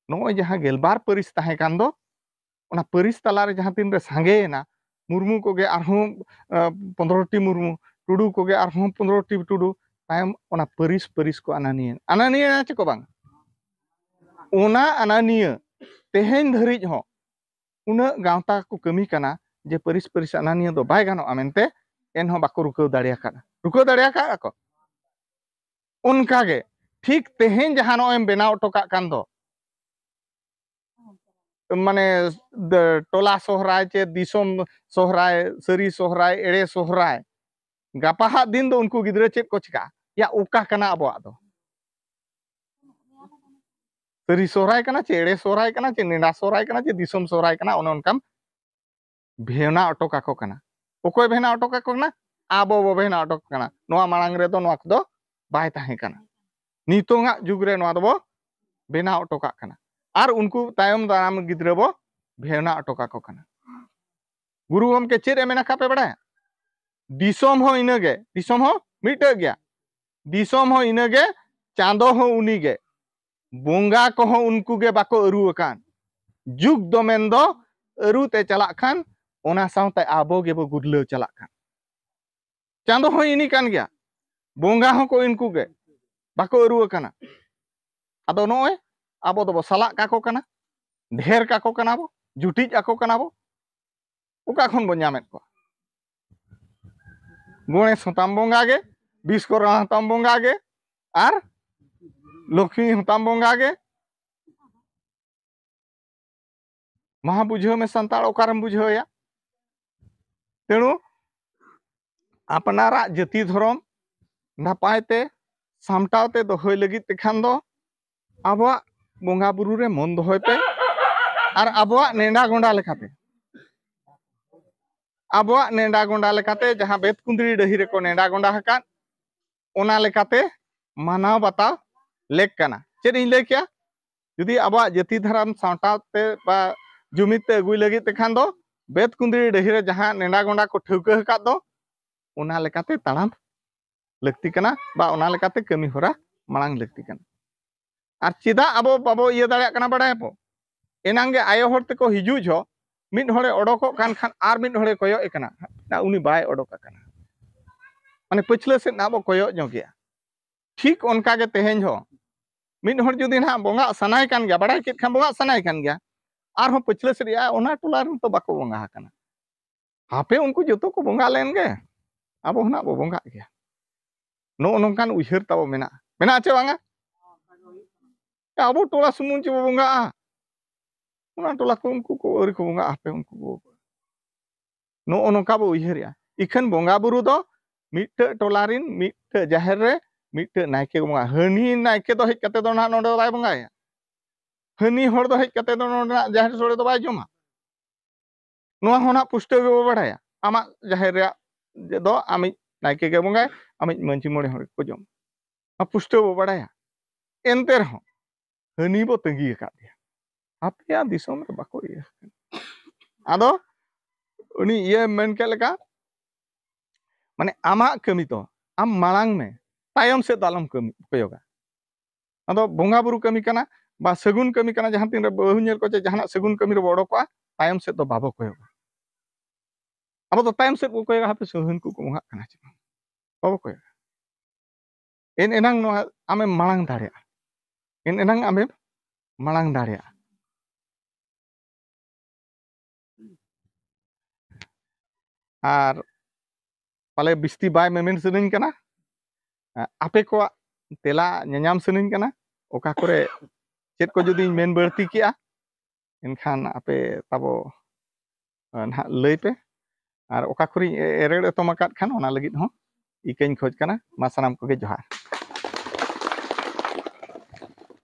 ᱱᱚᱜᱼᱚᱭ ᱡᱟᱦᱟᱸ ᱜᱮᱞᱵᱟᱨ ᱯᱟᱹᱨᱤᱥ ᱛᱟᱦᱮᱸ ᱠᱟᱱ ᱫᱚ, ᱚᱱᱟ ᱯᱟᱹᱨᱤᱥ ᱛᱟᱞᱟᱨᱮ ᱡᱟᱦᱟᱸ ᱛᱤᱱᱨᱮ ᱥᱟᱸᱜᱮᱭᱮᱱᱟ, ᱢᱩᱨᱢᱩ ᱠᱚᱜᱮ ᱟᱨᱦᱚᱸ ᱯᱚᱱᱨᱚ ᱴᱤ ᱢᱩᱨᱢᱩ, ᱴᱩᱰᱩ ᱠᱚᱜᱮ ᱟᱨᱦᱚᱸ ᱯᱚᱱᱨᱚ ᱴᱤ ᱴᱩᱰᱩ, ᱛᱟᱭᱚᱢ ᱚᱱᱟ ᱯᱟᱹᱨᱤᱥ ᱯᱟᱹᱨᱤᱥ ᱠᱚ ᱟᱱᱟᱱᱤᱭᱟᱹ ᱟᱱᱟᱱᱤᱭᱟᱹ ᱪᱮ ᱠᱚ ᱵᱟᱝ? ᱚᱱᱟ ᱟᱱᱟᱱᱤᱭᱟᱹ ᱛᱮᱦᱮᱧ ᱫᱷᱟᱹᱨᱤᱡ ᱦᱚᱸ ᱩᱱᱟᱹᱜ ᱜᱟᱶᱛᱟ ᱠᱚ ᱠᱟᱹᱢᱤ ᱠᱟᱱᱟ ᱡᱮ ᱯᱟᱹᱨᱤᱥ ᱯᱟᱹᱨᱤᱥ ᱟᱱᱟᱱᱤᱭᱟᱹ ᱫᱚ ᱵᱟᱭ ᱜᱟᱱᱚᱜᱼᱟ ᱢᱮᱱᱛᱮ, ᱮᱱᱦᱚᱸ ᱵᱟᱠᱚ ᱨᱩᱠᱟᱹᱣ ᱫᱟᱲᱮ ᱟᱠᱟᱫᱼᱟ᱾ ᱨᱩᱠᱟᱹᱣ ᱫᱟᱲᱮ ᱟᱠᱟᱫᱼᱟ ᱠᱚ? ᱚᱱᱠᱟᱜᱮ ᱴᱷᱤᱠ ᱛᱮᱦᱮᱧ ᱡᱟᱦᱟᱸ ᱱᱚᱜᱼᱚᱭ ᱮᱢ ᱵᱮᱱᱟᱣ ᱦᱚᱴᱚ ᱠᱟᱜ ᱠᱟᱱ ᱫᱚ, ᱢᱟᱱᱮ ᱫ- ᱴᱚᱞᱟ ᱥᱚᱦᱨᱟᱭ ᱪᱮ ᱫᱤᱥᱚᱢ ᱥᱚᱦᱨᱟᱭ, ᱥᱟᱹᱨᱤ ᱥᱚᱦᱨᱟᱭ, ᱮᱲᱮ ᱥᱚᱦᱨᱟᱭ, ᱜᱟᱯᱟ ᱦᱟᱜ ᱫᱤᱱ ᱫᱚ ᱩᱱᱠᱩ ᱜᱤᱫᱽᱨᱟᱹ ᱪᱮᱫ ᱠᱚ ᱪᱤᱠᱟᱹᱜᱼᱟ? ᱭᱟ, ᱚᱠᱟ ᱠᱟᱱᱟ ᱟᱵᱚᱣᱟᱜ ᱫᱚ? ᱥᱟᱹᱨᱤ ᱥᱚᱦᱨᱟᱭ ᱠᱟᱱᱟ ᱪᱮ ᱮᱲᱮ ᱥᱚᱦᱨᱟᱭ ᱠᱟᱱᱟ ᱪᱮ ᱱᱮᱰᱟ ᱥᱚᱦᱨᱟᱭ ᱠᱟᱱᱟ ᱪᱮ ᱫᱤᱥᱚᱢ ᱥᱚᱦᱨᱟᱭ ᱠᱟᱱᱟ? ᱚᱱᱮ ᱚᱱᱠᱟᱢ ᱵᱷᱮᱣᱱᱟ ᱚᱴᱚ ᱠᱟᱠᱚ ᱠᱟᱱᱟ᱾ ᱚᱠᱚᱭ ᱵᱷᱮᱣᱱᱟ ᱚᱴᱚ ᱠᱟᱠᱚ ᱠᱟᱱᱟ? ᱟᱵᱚ ᱵᱚ ᱵᱷᱮᱣᱱᱟ ᱚᱴᱚ ᱠᱟᱱᱟ᱾ ᱱᱚᱣᱟ ᱢᱟᱲᱟᱝ ᱨᱮᱫᱚ ᱱᱚᱣᱟ ᱠᱚᱫᱚ ᱵᱟᱭ ᱛᱟᱦᱮᱸ ᱠᱟᱱᱟ᱾ ᱱᱤᱛᱚᱝᱟᱜ ᱡᱩᱜᱽ ᱨᱮ ᱱᱚᱣᱟ ᱫᱚᱵᱚ ᱵᱮᱱᱟᱣ ᱚᱴᱚ ᱠᱟᱜ ᱠᱟᱱᱟ᱾ ᱟᱨ ᱩᱱᱠᱩ ᱛᱟᱭᱚᱢ ᱫᱟᱨᱟᱢ ᱜᱤᱫᱽᱨᱟᱹ ᱵᱚ ᱵᱷᱮᱣᱱᱟ ᱚᱴᱚ ᱠᱟᱠᱚ ᱠᱟᱱᱟ᱾ ᱜᱩᱨᱩ ᱜᱚᱢᱠᱮ ᱪᱮᱫ ᱮ ᱢᱮᱱ ᱟᱠᱟᱫ ᱯᱮ ᱵᱟᱲᱟᱭᱟ? ᱫᱤᱥᱚᱢ ᱦᱚᱸ ᱤᱱᱟᱹᱜᱮ, ᱫᱤᱥᱚᱢ ᱦᱚᱸ ᱢᱤᱫᱴᱟᱹᱜ ᱜᱮᱭᱟ, ᱫᱤᱥᱚᱢ ᱦᱚᱸ ᱤᱱᱟᱹᱜᱮ, ᱪᱟᱸᱫᱚ ᱦᱚᱸ ᱩᱱᱤᱜᱮ, ᱵᱚᱸᱜᱟ ᱠᱚᱦᱚᱸ ᱩᱱᱠᱩ ᱜᱮ ᱵᱟᱠᱚ ᱟᱹᱨᱩ ᱟᱠᱟᱱ᱾ ᱡᱩᱜᱽ ᱫᱚ ᱢᱮᱱᱫᱚ ᱟᱹᱨᱩ ᱛᱮ ᱪᱟᱞᱟᱜ ᱠᱷᱟᱱ, ᱚᱱᱟ ᱥᱟᱶᱛᱮ ᱟᱵᱚ ᱜᱮᱵᱚ ᱜᱩᱨᱞᱟᱹᱣ ᱪᱟᱞᱟᱜ ᱠᱟᱱ᱾ ᱪᱟᱸᱫᱚ ᱦᱚᱸ ᱤᱱᱤ ᱠᱟᱱ ᱜᱮᱭᱟ, ᱵᱚᱸᱜᱟ ᱦᱚᱸᱠᱚ ᱤᱱᱠᱩ ᱜᱮ, ᱵᱟᱠᱚ ᱟᱹᱨᱩ ᱟᱠᱟᱱᱟ᱾ ᱟᱫᱚ ᱱᱚᱜᱼᱚᱭ ᱟᱵᱚ ᱫᱚᱵᱚ ᱥᱟᱞᱟᱜ ᱠᱟᱠᱚ ᱠᱟᱱᱟ, ᱰᱷᱮᱨ ᱠᱟᱠᱚ ᱠᱟᱱᱟ ᱵᱚ, ᱡᱩᱴᱤᱡ ᱟᱠᱚ ᱠᱟᱱᱟ ᱵᱚ᱾ ᱚᱠᱟ ᱠᱷᱚᱱ ᱵᱚ ᱧᱟᱢᱮᱫ ᱠᱚᱣᱟ? ᱜᱚᱬᱮᱥ ᱦᱚᱸᱛᱟᱢ ᱵᱚᱸᱜᱟ ᱜᱮ, ᱵᱤᱥᱠᱚᱨᱢᱟ ᱦᱚᱸᱛᱟᱢ ᱵᱚᱸᱜᱟ ᱜᱮ, ᱟᱨ ᱞᱚᱠᱷᱢᱤ ᱦᱚᱸᱛᱟᱢ ᱵᱚᱸᱜᱟ ᱜᱮ᱾ ᱢᱟᱦᱟ ᱵᱩᱡᱷᱟᱹᱣ ᱢᱮ ᱥᱟᱱᱛᱟᱲ, ᱚᱠᱟᱨᱮᱢ ᱵᱩᱡᱷᱟᱹᱣᱮᱭᱟ? ᱛᱮᱬᱩ ᱟᱯᱱᱟᱨᱟᱜ ᱡᱟᱹᱛᱤ ᱫᱷᱚᱨᱚᱢ ᱱᱟᱯᱟᱭ ᱛᱮ ᱥᱟᱢᱴᱟᱣ ᱛᱮ ᱫᱚᱦᱚᱭ ᱞᱟᱹᱜᱤᱫ ᱛᱮᱠᱷᱟᱱ ᱫᱚ ᱟᱵᱚᱣᱟᱜ ᱵᱚᱸᱜᱟ ᱵᱩᱨᱩ ᱨᱮ ᱢᱚᱱ ᱫᱚᱦᱚᱭ ᱯᱮ᱾ ᱟᱨ ᱟᱵᱚᱣᱟᱜ ᱱᱮᱰᱟ ᱜᱚᱸᱰᱟ ᱞᱮᱠᱟᱛᱮ, ᱟᱵᱚᱣᱟᱜ ᱱᱮᱰᱟ ᱜᱚᱸᱰᱟ ᱞᱮᱠᱟᱛᱮ ᱡᱟᱦᱟᱸ ᱵᱮᱛᱠᱩᱸᱫᱽᱨᱤ ᱰᱟᱹᱦᱤ ᱨᱮᱠᱚ ᱱᱮᱰᱟ ᱜᱚᱸᱰᱟ ᱟᱠᱟᱫ, ᱚᱱᱟ ᱞᱮᱠᱟᱛᱮ ᱢᱟᱱᱟᱣ ᱵᱟᱛᱟᱣ ᱞᱮᱠ ᱠᱟᱱᱟ᱾ ᱪᱮᱫ ᱤᱧ ᱞᱟᱹᱭ ᱠᱮᱜᱼᱟ? ᱡᱩᱫᱤ ᱟᱵᱚᱣᱟᱜ ᱡᱟᱹᱛᱤ ᱫᱷᱚᱨᱚᱢ ᱥᱟᱶᱛᱟ ᱛᱮ ᱵᱟ ᱡᱩᱢᱤᱫ ᱛᱮ ᱟᱹᱜᱩᱭ ᱞᱟᱹᱜᱤᱫ ᱛᱮᱠᱷᱟᱱ ᱫᱚ ᱵᱮᱛ ᱠᱩᱸᱫᱽᱨᱤ ᱰᱟᱹᱦᱤ ᱨᱮ ᱡᱟᱦᱟᱸ ᱱᱮᱰᱟ ᱜᱚᱸᱰᱟ ᱠᱚ ᱴᱷᱟᱹᱣᱠᱟᱹ ᱟᱠᱟᱫ ᱫᱚ, ᱚᱱᱟ ᱞᱮᱠᱟᱛᱮ ᱛᱟᱲᱟᱢ ᱞᱟᱹᱠᱛᱤ ᱠᱟᱱᱟ, ᱵᱟ ᱚᱱᱟ ᱞᱮᱠᱟᱛᱮ ᱠᱟᱹᱢᱤ ᱦᱚᱨᱟ ᱢᱟᱲᱟᱝ ᱞᱟᱹᱠᱛᱤ ᱠᱟᱱᱟ᱾ ᱟᱨ ᱪᱮᱫᱟᱜ ᱟᱵᱚ ᱵᱟᱵᱚ ᱤᱭᱟᱹ ᱫᱟᱲᱮᱭᱟᱜ ᱠᱟᱱᱟ ᱵᱟᱲᱟᱭᱟᱯᱚ? ᱮᱱᱟᱝ ᱜᱮ ᱟᱭᱳ ᱦᱚᱲ ᱛᱮᱠᱚ ᱦᱤᱡᱩᱜ ᱡᱚᱦᱚᱜ ᱢᱤᱫ ᱦᱚᱲᱮ ᱚᱰᱚᱠᱚᱜ ᱠᱟᱱ ᱠᱷᱟᱱ ᱟᱨ ᱢᱤᱫ ᱦᱚᱲᱮ ᱠᱚᱭᱚᱜ ᱮ ᱠᱟᱱᱟ, ᱩᱱᱤ ᱵᱟᱭ ᱚᱰᱚᱠ ᱟᱠᱟᱱᱟ, ᱢᱟᱱᱮ ᱯᱟᱹᱪᱷᱞᱟᱹ ᱥᱮᱫ ᱱᱟᱦᱟᱜ ᱵᱚ ᱠᱚᱭᱚᱜ ᱧᱚᱜᱮᱜᱼᱟ᱾ ᱴᱷᱤᱠ ᱚᱱᱠᱟ ᱜᱮ ᱛᱮᱦᱮᱧ ᱦᱚᱸ ᱢᱤᱫ ᱦᱚᱲ ᱡᱩᱫᱤ ᱱᱟᱦᱟᱜ ᱵᱚᱸᱜᱟᱜ ᱥᱟᱱᱟᱭ ᱠᱟᱱ ᱜᱮᱭᱟ, ᱵᱟᱲᱟᱭ ᱠᱮᱫ ᱠᱷᱟᱱ ᱵᱚᱸᱜᱟᱜ ᱥᱟᱱᱟᱭ ᱠᱟᱱ ᱜᱮᱭᱟ, ᱟᱨᱦᱚᱸ ᱯᱟᱹᱪᱷᱞᱟᱹ ᱥᱮᱫ ᱮ, ᱚᱱᱟ ᱴᱚᱞᱟ ᱨᱮᱱ ᱛᱚ ᱵᱟᱠᱚ ᱵᱚᱸᱜᱟ ᱟᱠᱟᱱᱟ, ᱦᱟᱯᱮ ᱩᱱᱠᱩ ᱡᱚᱛᱚ ᱠᱚ ᱵᱚᱸᱜᱟ ᱞᱮᱱ ᱜᱮ, ᱟᱵᱚ ᱦᱚᱸ ᱱᱟᱜ ᱵᱚ ᱵᱚᱸᱜᱟᱜ ᱜᱮᱭᱟ᱾ ᱱᱚᱜᱼᱚ ᱱᱚᱝᱠᱟᱱ ᱩᱭᱦᱟᱹᱨ ᱛᱟᱵᱚ ᱢᱮᱱᱟᱜᱼᱟ, ᱢᱮᱱᱟᱜᱼᱟ ᱪᱮ ᱵᱟᱝᱟ? ᱟᱵᱚ ᱴᱚᱞᱟ ᱥᱩᱢᱩᱝ ᱪᱮ ᱵᱚ ᱵᱚᱸᱜᱟᱜᱼᱟ, ᱚᱱᱟ ᱴᱚᱞᱟ ᱠᱚ ᱩᱱᱠᱩ ᱠᱚ ᱟᱹᱣᱨᱤ ᱠᱚ ᱵᱚᱸᱜᱟᱜᱼᱟ, ᱦᱟᱯᱮ ᱩᱱᱠᱩ ᱠᱚ᱾ ᱱᱚᱜᱼᱚ ᱱᱚᱝᱠᱟ ᱵᱚ ᱩᱭᱦᱟᱹᱨᱮᱜᱼᱟ᱾ ᱤᱠᱷᱟᱹᱱ ᱵᱚᱸᱜᱟ ᱵᱩᱨᱩ ᱫᱚ ᱢᱤᱫᱴᱟᱹᱜ ᱴᱚᱞᱟ ᱨᱮᱱ ᱢᱤᱫᱴᱟᱹᱜ ᱡᱟᱦᱮᱨ ᱨᱮ ᱢᱤᱫᱴᱟᱹᱜ ᱱᱟᱭᱠᱮ ᱠᱚ ᱵᱚᱸᱜᱟ᱾ ᱦᱟᱹᱱᱤ ᱱᱟᱭᱠᱮ ᱫᱚ ᱦᱮᱡ ᱠᱟᱛᱮ ᱫᱚ ᱱᱟᱦᱟᱜ ᱱᱚᱰᱮ ᱫᱚ ᱵᱟᱭ ᱵᱚᱸᱜᱟᱭᱟ, ᱦᱟᱹᱱᱤ ᱦᱚᱲ ᱫᱚ ᱦᱮᱡ ᱠᱟᱛᱮ ᱫᱚ ᱱᱚᱰᱮᱱᱟᱜ ᱡᱟᱦᱮᱨ ᱥᱳᱲᱮ ᱫᱚ ᱵᱟᱭ ᱡᱚᱢᱟ᱾ ᱱᱚᱣᱟ ᱦᱚᱸ ᱱᱟᱦᱟᱜ ᱯᱩᱥᱴᱟᱹᱣ ᱜᱮᱵᱚ ᱵᱟᱲᱟᱭᱟ, ᱟᱢᱟᱜ ᱡᱟᱦᱮᱨ ᱨᱮᱭᱟᱜ ᱫᱚ ᱟᱢᱤᱡ ᱱᱟᱭᱠᱮ ᱜᱮ ᱵᱚᱸᱜᱟᱭ, ᱟᱢᱤᱡ ᱢᱟᱹᱡᱷᱤ ᱢᱚᱬᱮ ᱦᱚᱲ ᱜᱮᱠᱚ ᱡᱚᱢᱟ, ᱱᱚᱣᱟ ᱯᱩᱥᱴᱟᱹᱣ ᱵᱚ ᱵᱟᱲᱟᱭᱟ᱾ ᱮᱱᱛᱮ ᱨᱮᱦᱚᱸ ᱦᱟᱹᱱᱤ ᱵᱚ ᱛᱟᱺᱜᱤ ᱟᱠᱟᱫ ᱜᱮᱭᱟ, ᱟᱯᱮᱭᱟᱜ ᱫᱤᱥᱚᱢ ᱨᱮ ᱵᱟᱠᱚ ᱤᱭᱟᱹ ᱟᱠᱟᱱᱟ᱾ ᱟᱫᱚ ᱩᱱᱤ ᱤᱭᱟᱹ ᱢᱮᱱ ᱠᱮᱫ ᱞᱮᱠᱟ, ᱢᱟᱱᱮ ᱟᱢᱟᱜ ᱠᱟᱹᱢᱤ ᱫᱚ ᱟᱢ ᱢᱟᱲᱟᱝ ᱢᱮ, ᱛᱟᱭᱚᱢ ᱥᱮᱫ ᱫᱚ ᱟᱞᱚᱢ ᱠᱟᱹᱢᱤ ᱠᱚᱭᱚᱜᱟ᱾ ᱟᱫᱚ ᱵᱚᱸᱜᱟ ᱵᱩᱨᱩ ᱠᱟᱹᱢᱤ ᱠᱟᱱᱟ ᱵᱟ ᱥᱟᱹᱜᱩᱱ ᱠᱟᱹᱢᱤ ᱠᱟᱱᱟ, ᱡᱟᱦᱟᱸ ᱛᱤᱱ ᱨᱮ ᱵᱟᱹᱦᱩ ᱧᱮᱞ ᱠᱚ ᱪᱮ ᱡᱟᱦᱟᱱᱟᱜ ᱥᱟᱹᱜᱩᱱ ᱠᱟᱹᱢᱤ ᱨᱮᱵᱚ ᱚᱰᱚᱠᱚᱜᱼᱟ, ᱛᱟᱭᱚᱢ ᱥᱮᱫ ᱫᱚ ᱵᱟᱵᱚ ᱠᱚᱭᱚᱜᱟ᱾ ᱟᱵᱚ ᱫᱚ ᱛᱟᱭᱚᱢ ᱥᱮᱫ ᱵᱚ ᱠᱚᱭᱚᱜᱟ, ᱦᱟᱯᱮ ᱥᱟᱹᱜᱩᱱ ᱠᱚ ᱵᱚᱸᱜᱟᱜ ᱠᱟᱱᱟ ᱪᱮ ᱵᱟᱝ, ᱵᱟᱵᱚ ᱠᱚᱭᱚᱜᱟ᱾ ᱮᱱ ᱮᱱᱟᱝ ᱱᱚᱣᱟ ᱟᱢᱮᱢ ᱢᱟᱲᱟᱝ ᱫᱟᱲᱮᱭᱟᱜᱼᱟ, ᱮᱱ ᱮᱱᱟᱝ ᱟᱢᱮᱢ ᱢᱟᱲᱟᱝ ᱫᱟᱲᱮᱭᱟᱜᱼᱟ᱾ ᱟᱨ ᱯᱟᱞᱮ ᱵᱤᱥᱛᱤ ᱵᱟᱭ ᱢᱮᱢᱮᱱ ᱥᱟᱹᱱᱟᱹᱧ ᱠᱟᱱᱟ, ᱟᱯᱮ ᱠᱚᱣᱟᱜ ᱛᱮᱞᱟ ᱧᱟᱧᱟᱢ ᱥᱟᱹᱱᱟᱹᱧ ᱠᱟᱱᱟ᱾ ᱚᱠᱟ ᱠᱚᱨᱮ ᱪᱮᱫ ᱠᱚ ᱡᱩᱫᱤᱧ ᱢᱮᱱ ᱵᱟᱹᱲᱛᱤ ᱠᱮᱜᱼᱟ, ᱮᱱᱠᱷᱟᱱ ᱟᱯᱮ ᱛᱟᱵᱚ ᱱᱟᱦᱟᱜ ᱞᱟᱹᱭ ᱯᱮ᱾ ᱟᱨ ᱚᱠᱟ ᱠᱚᱨᱮᱧ ᱮ-, ᱮᱨᱮᱲ ᱮᱛᱚᱢ ᱟᱠᱟᱫ ᱠᱷᱟᱱ ᱚᱱᱟ ᱞᱟᱹᱜᱤᱫ ᱦᱚᱸ ᱤᱠᱟᱹᱧ ᱠᱷᱚᱡᱽ ᱠᱟᱱᱟ᱾ ᱢᱟ ᱥᱟᱱᱟᱢ ᱠᱚᱜᱮ ᱡᱚᱦᱟᱨ᱾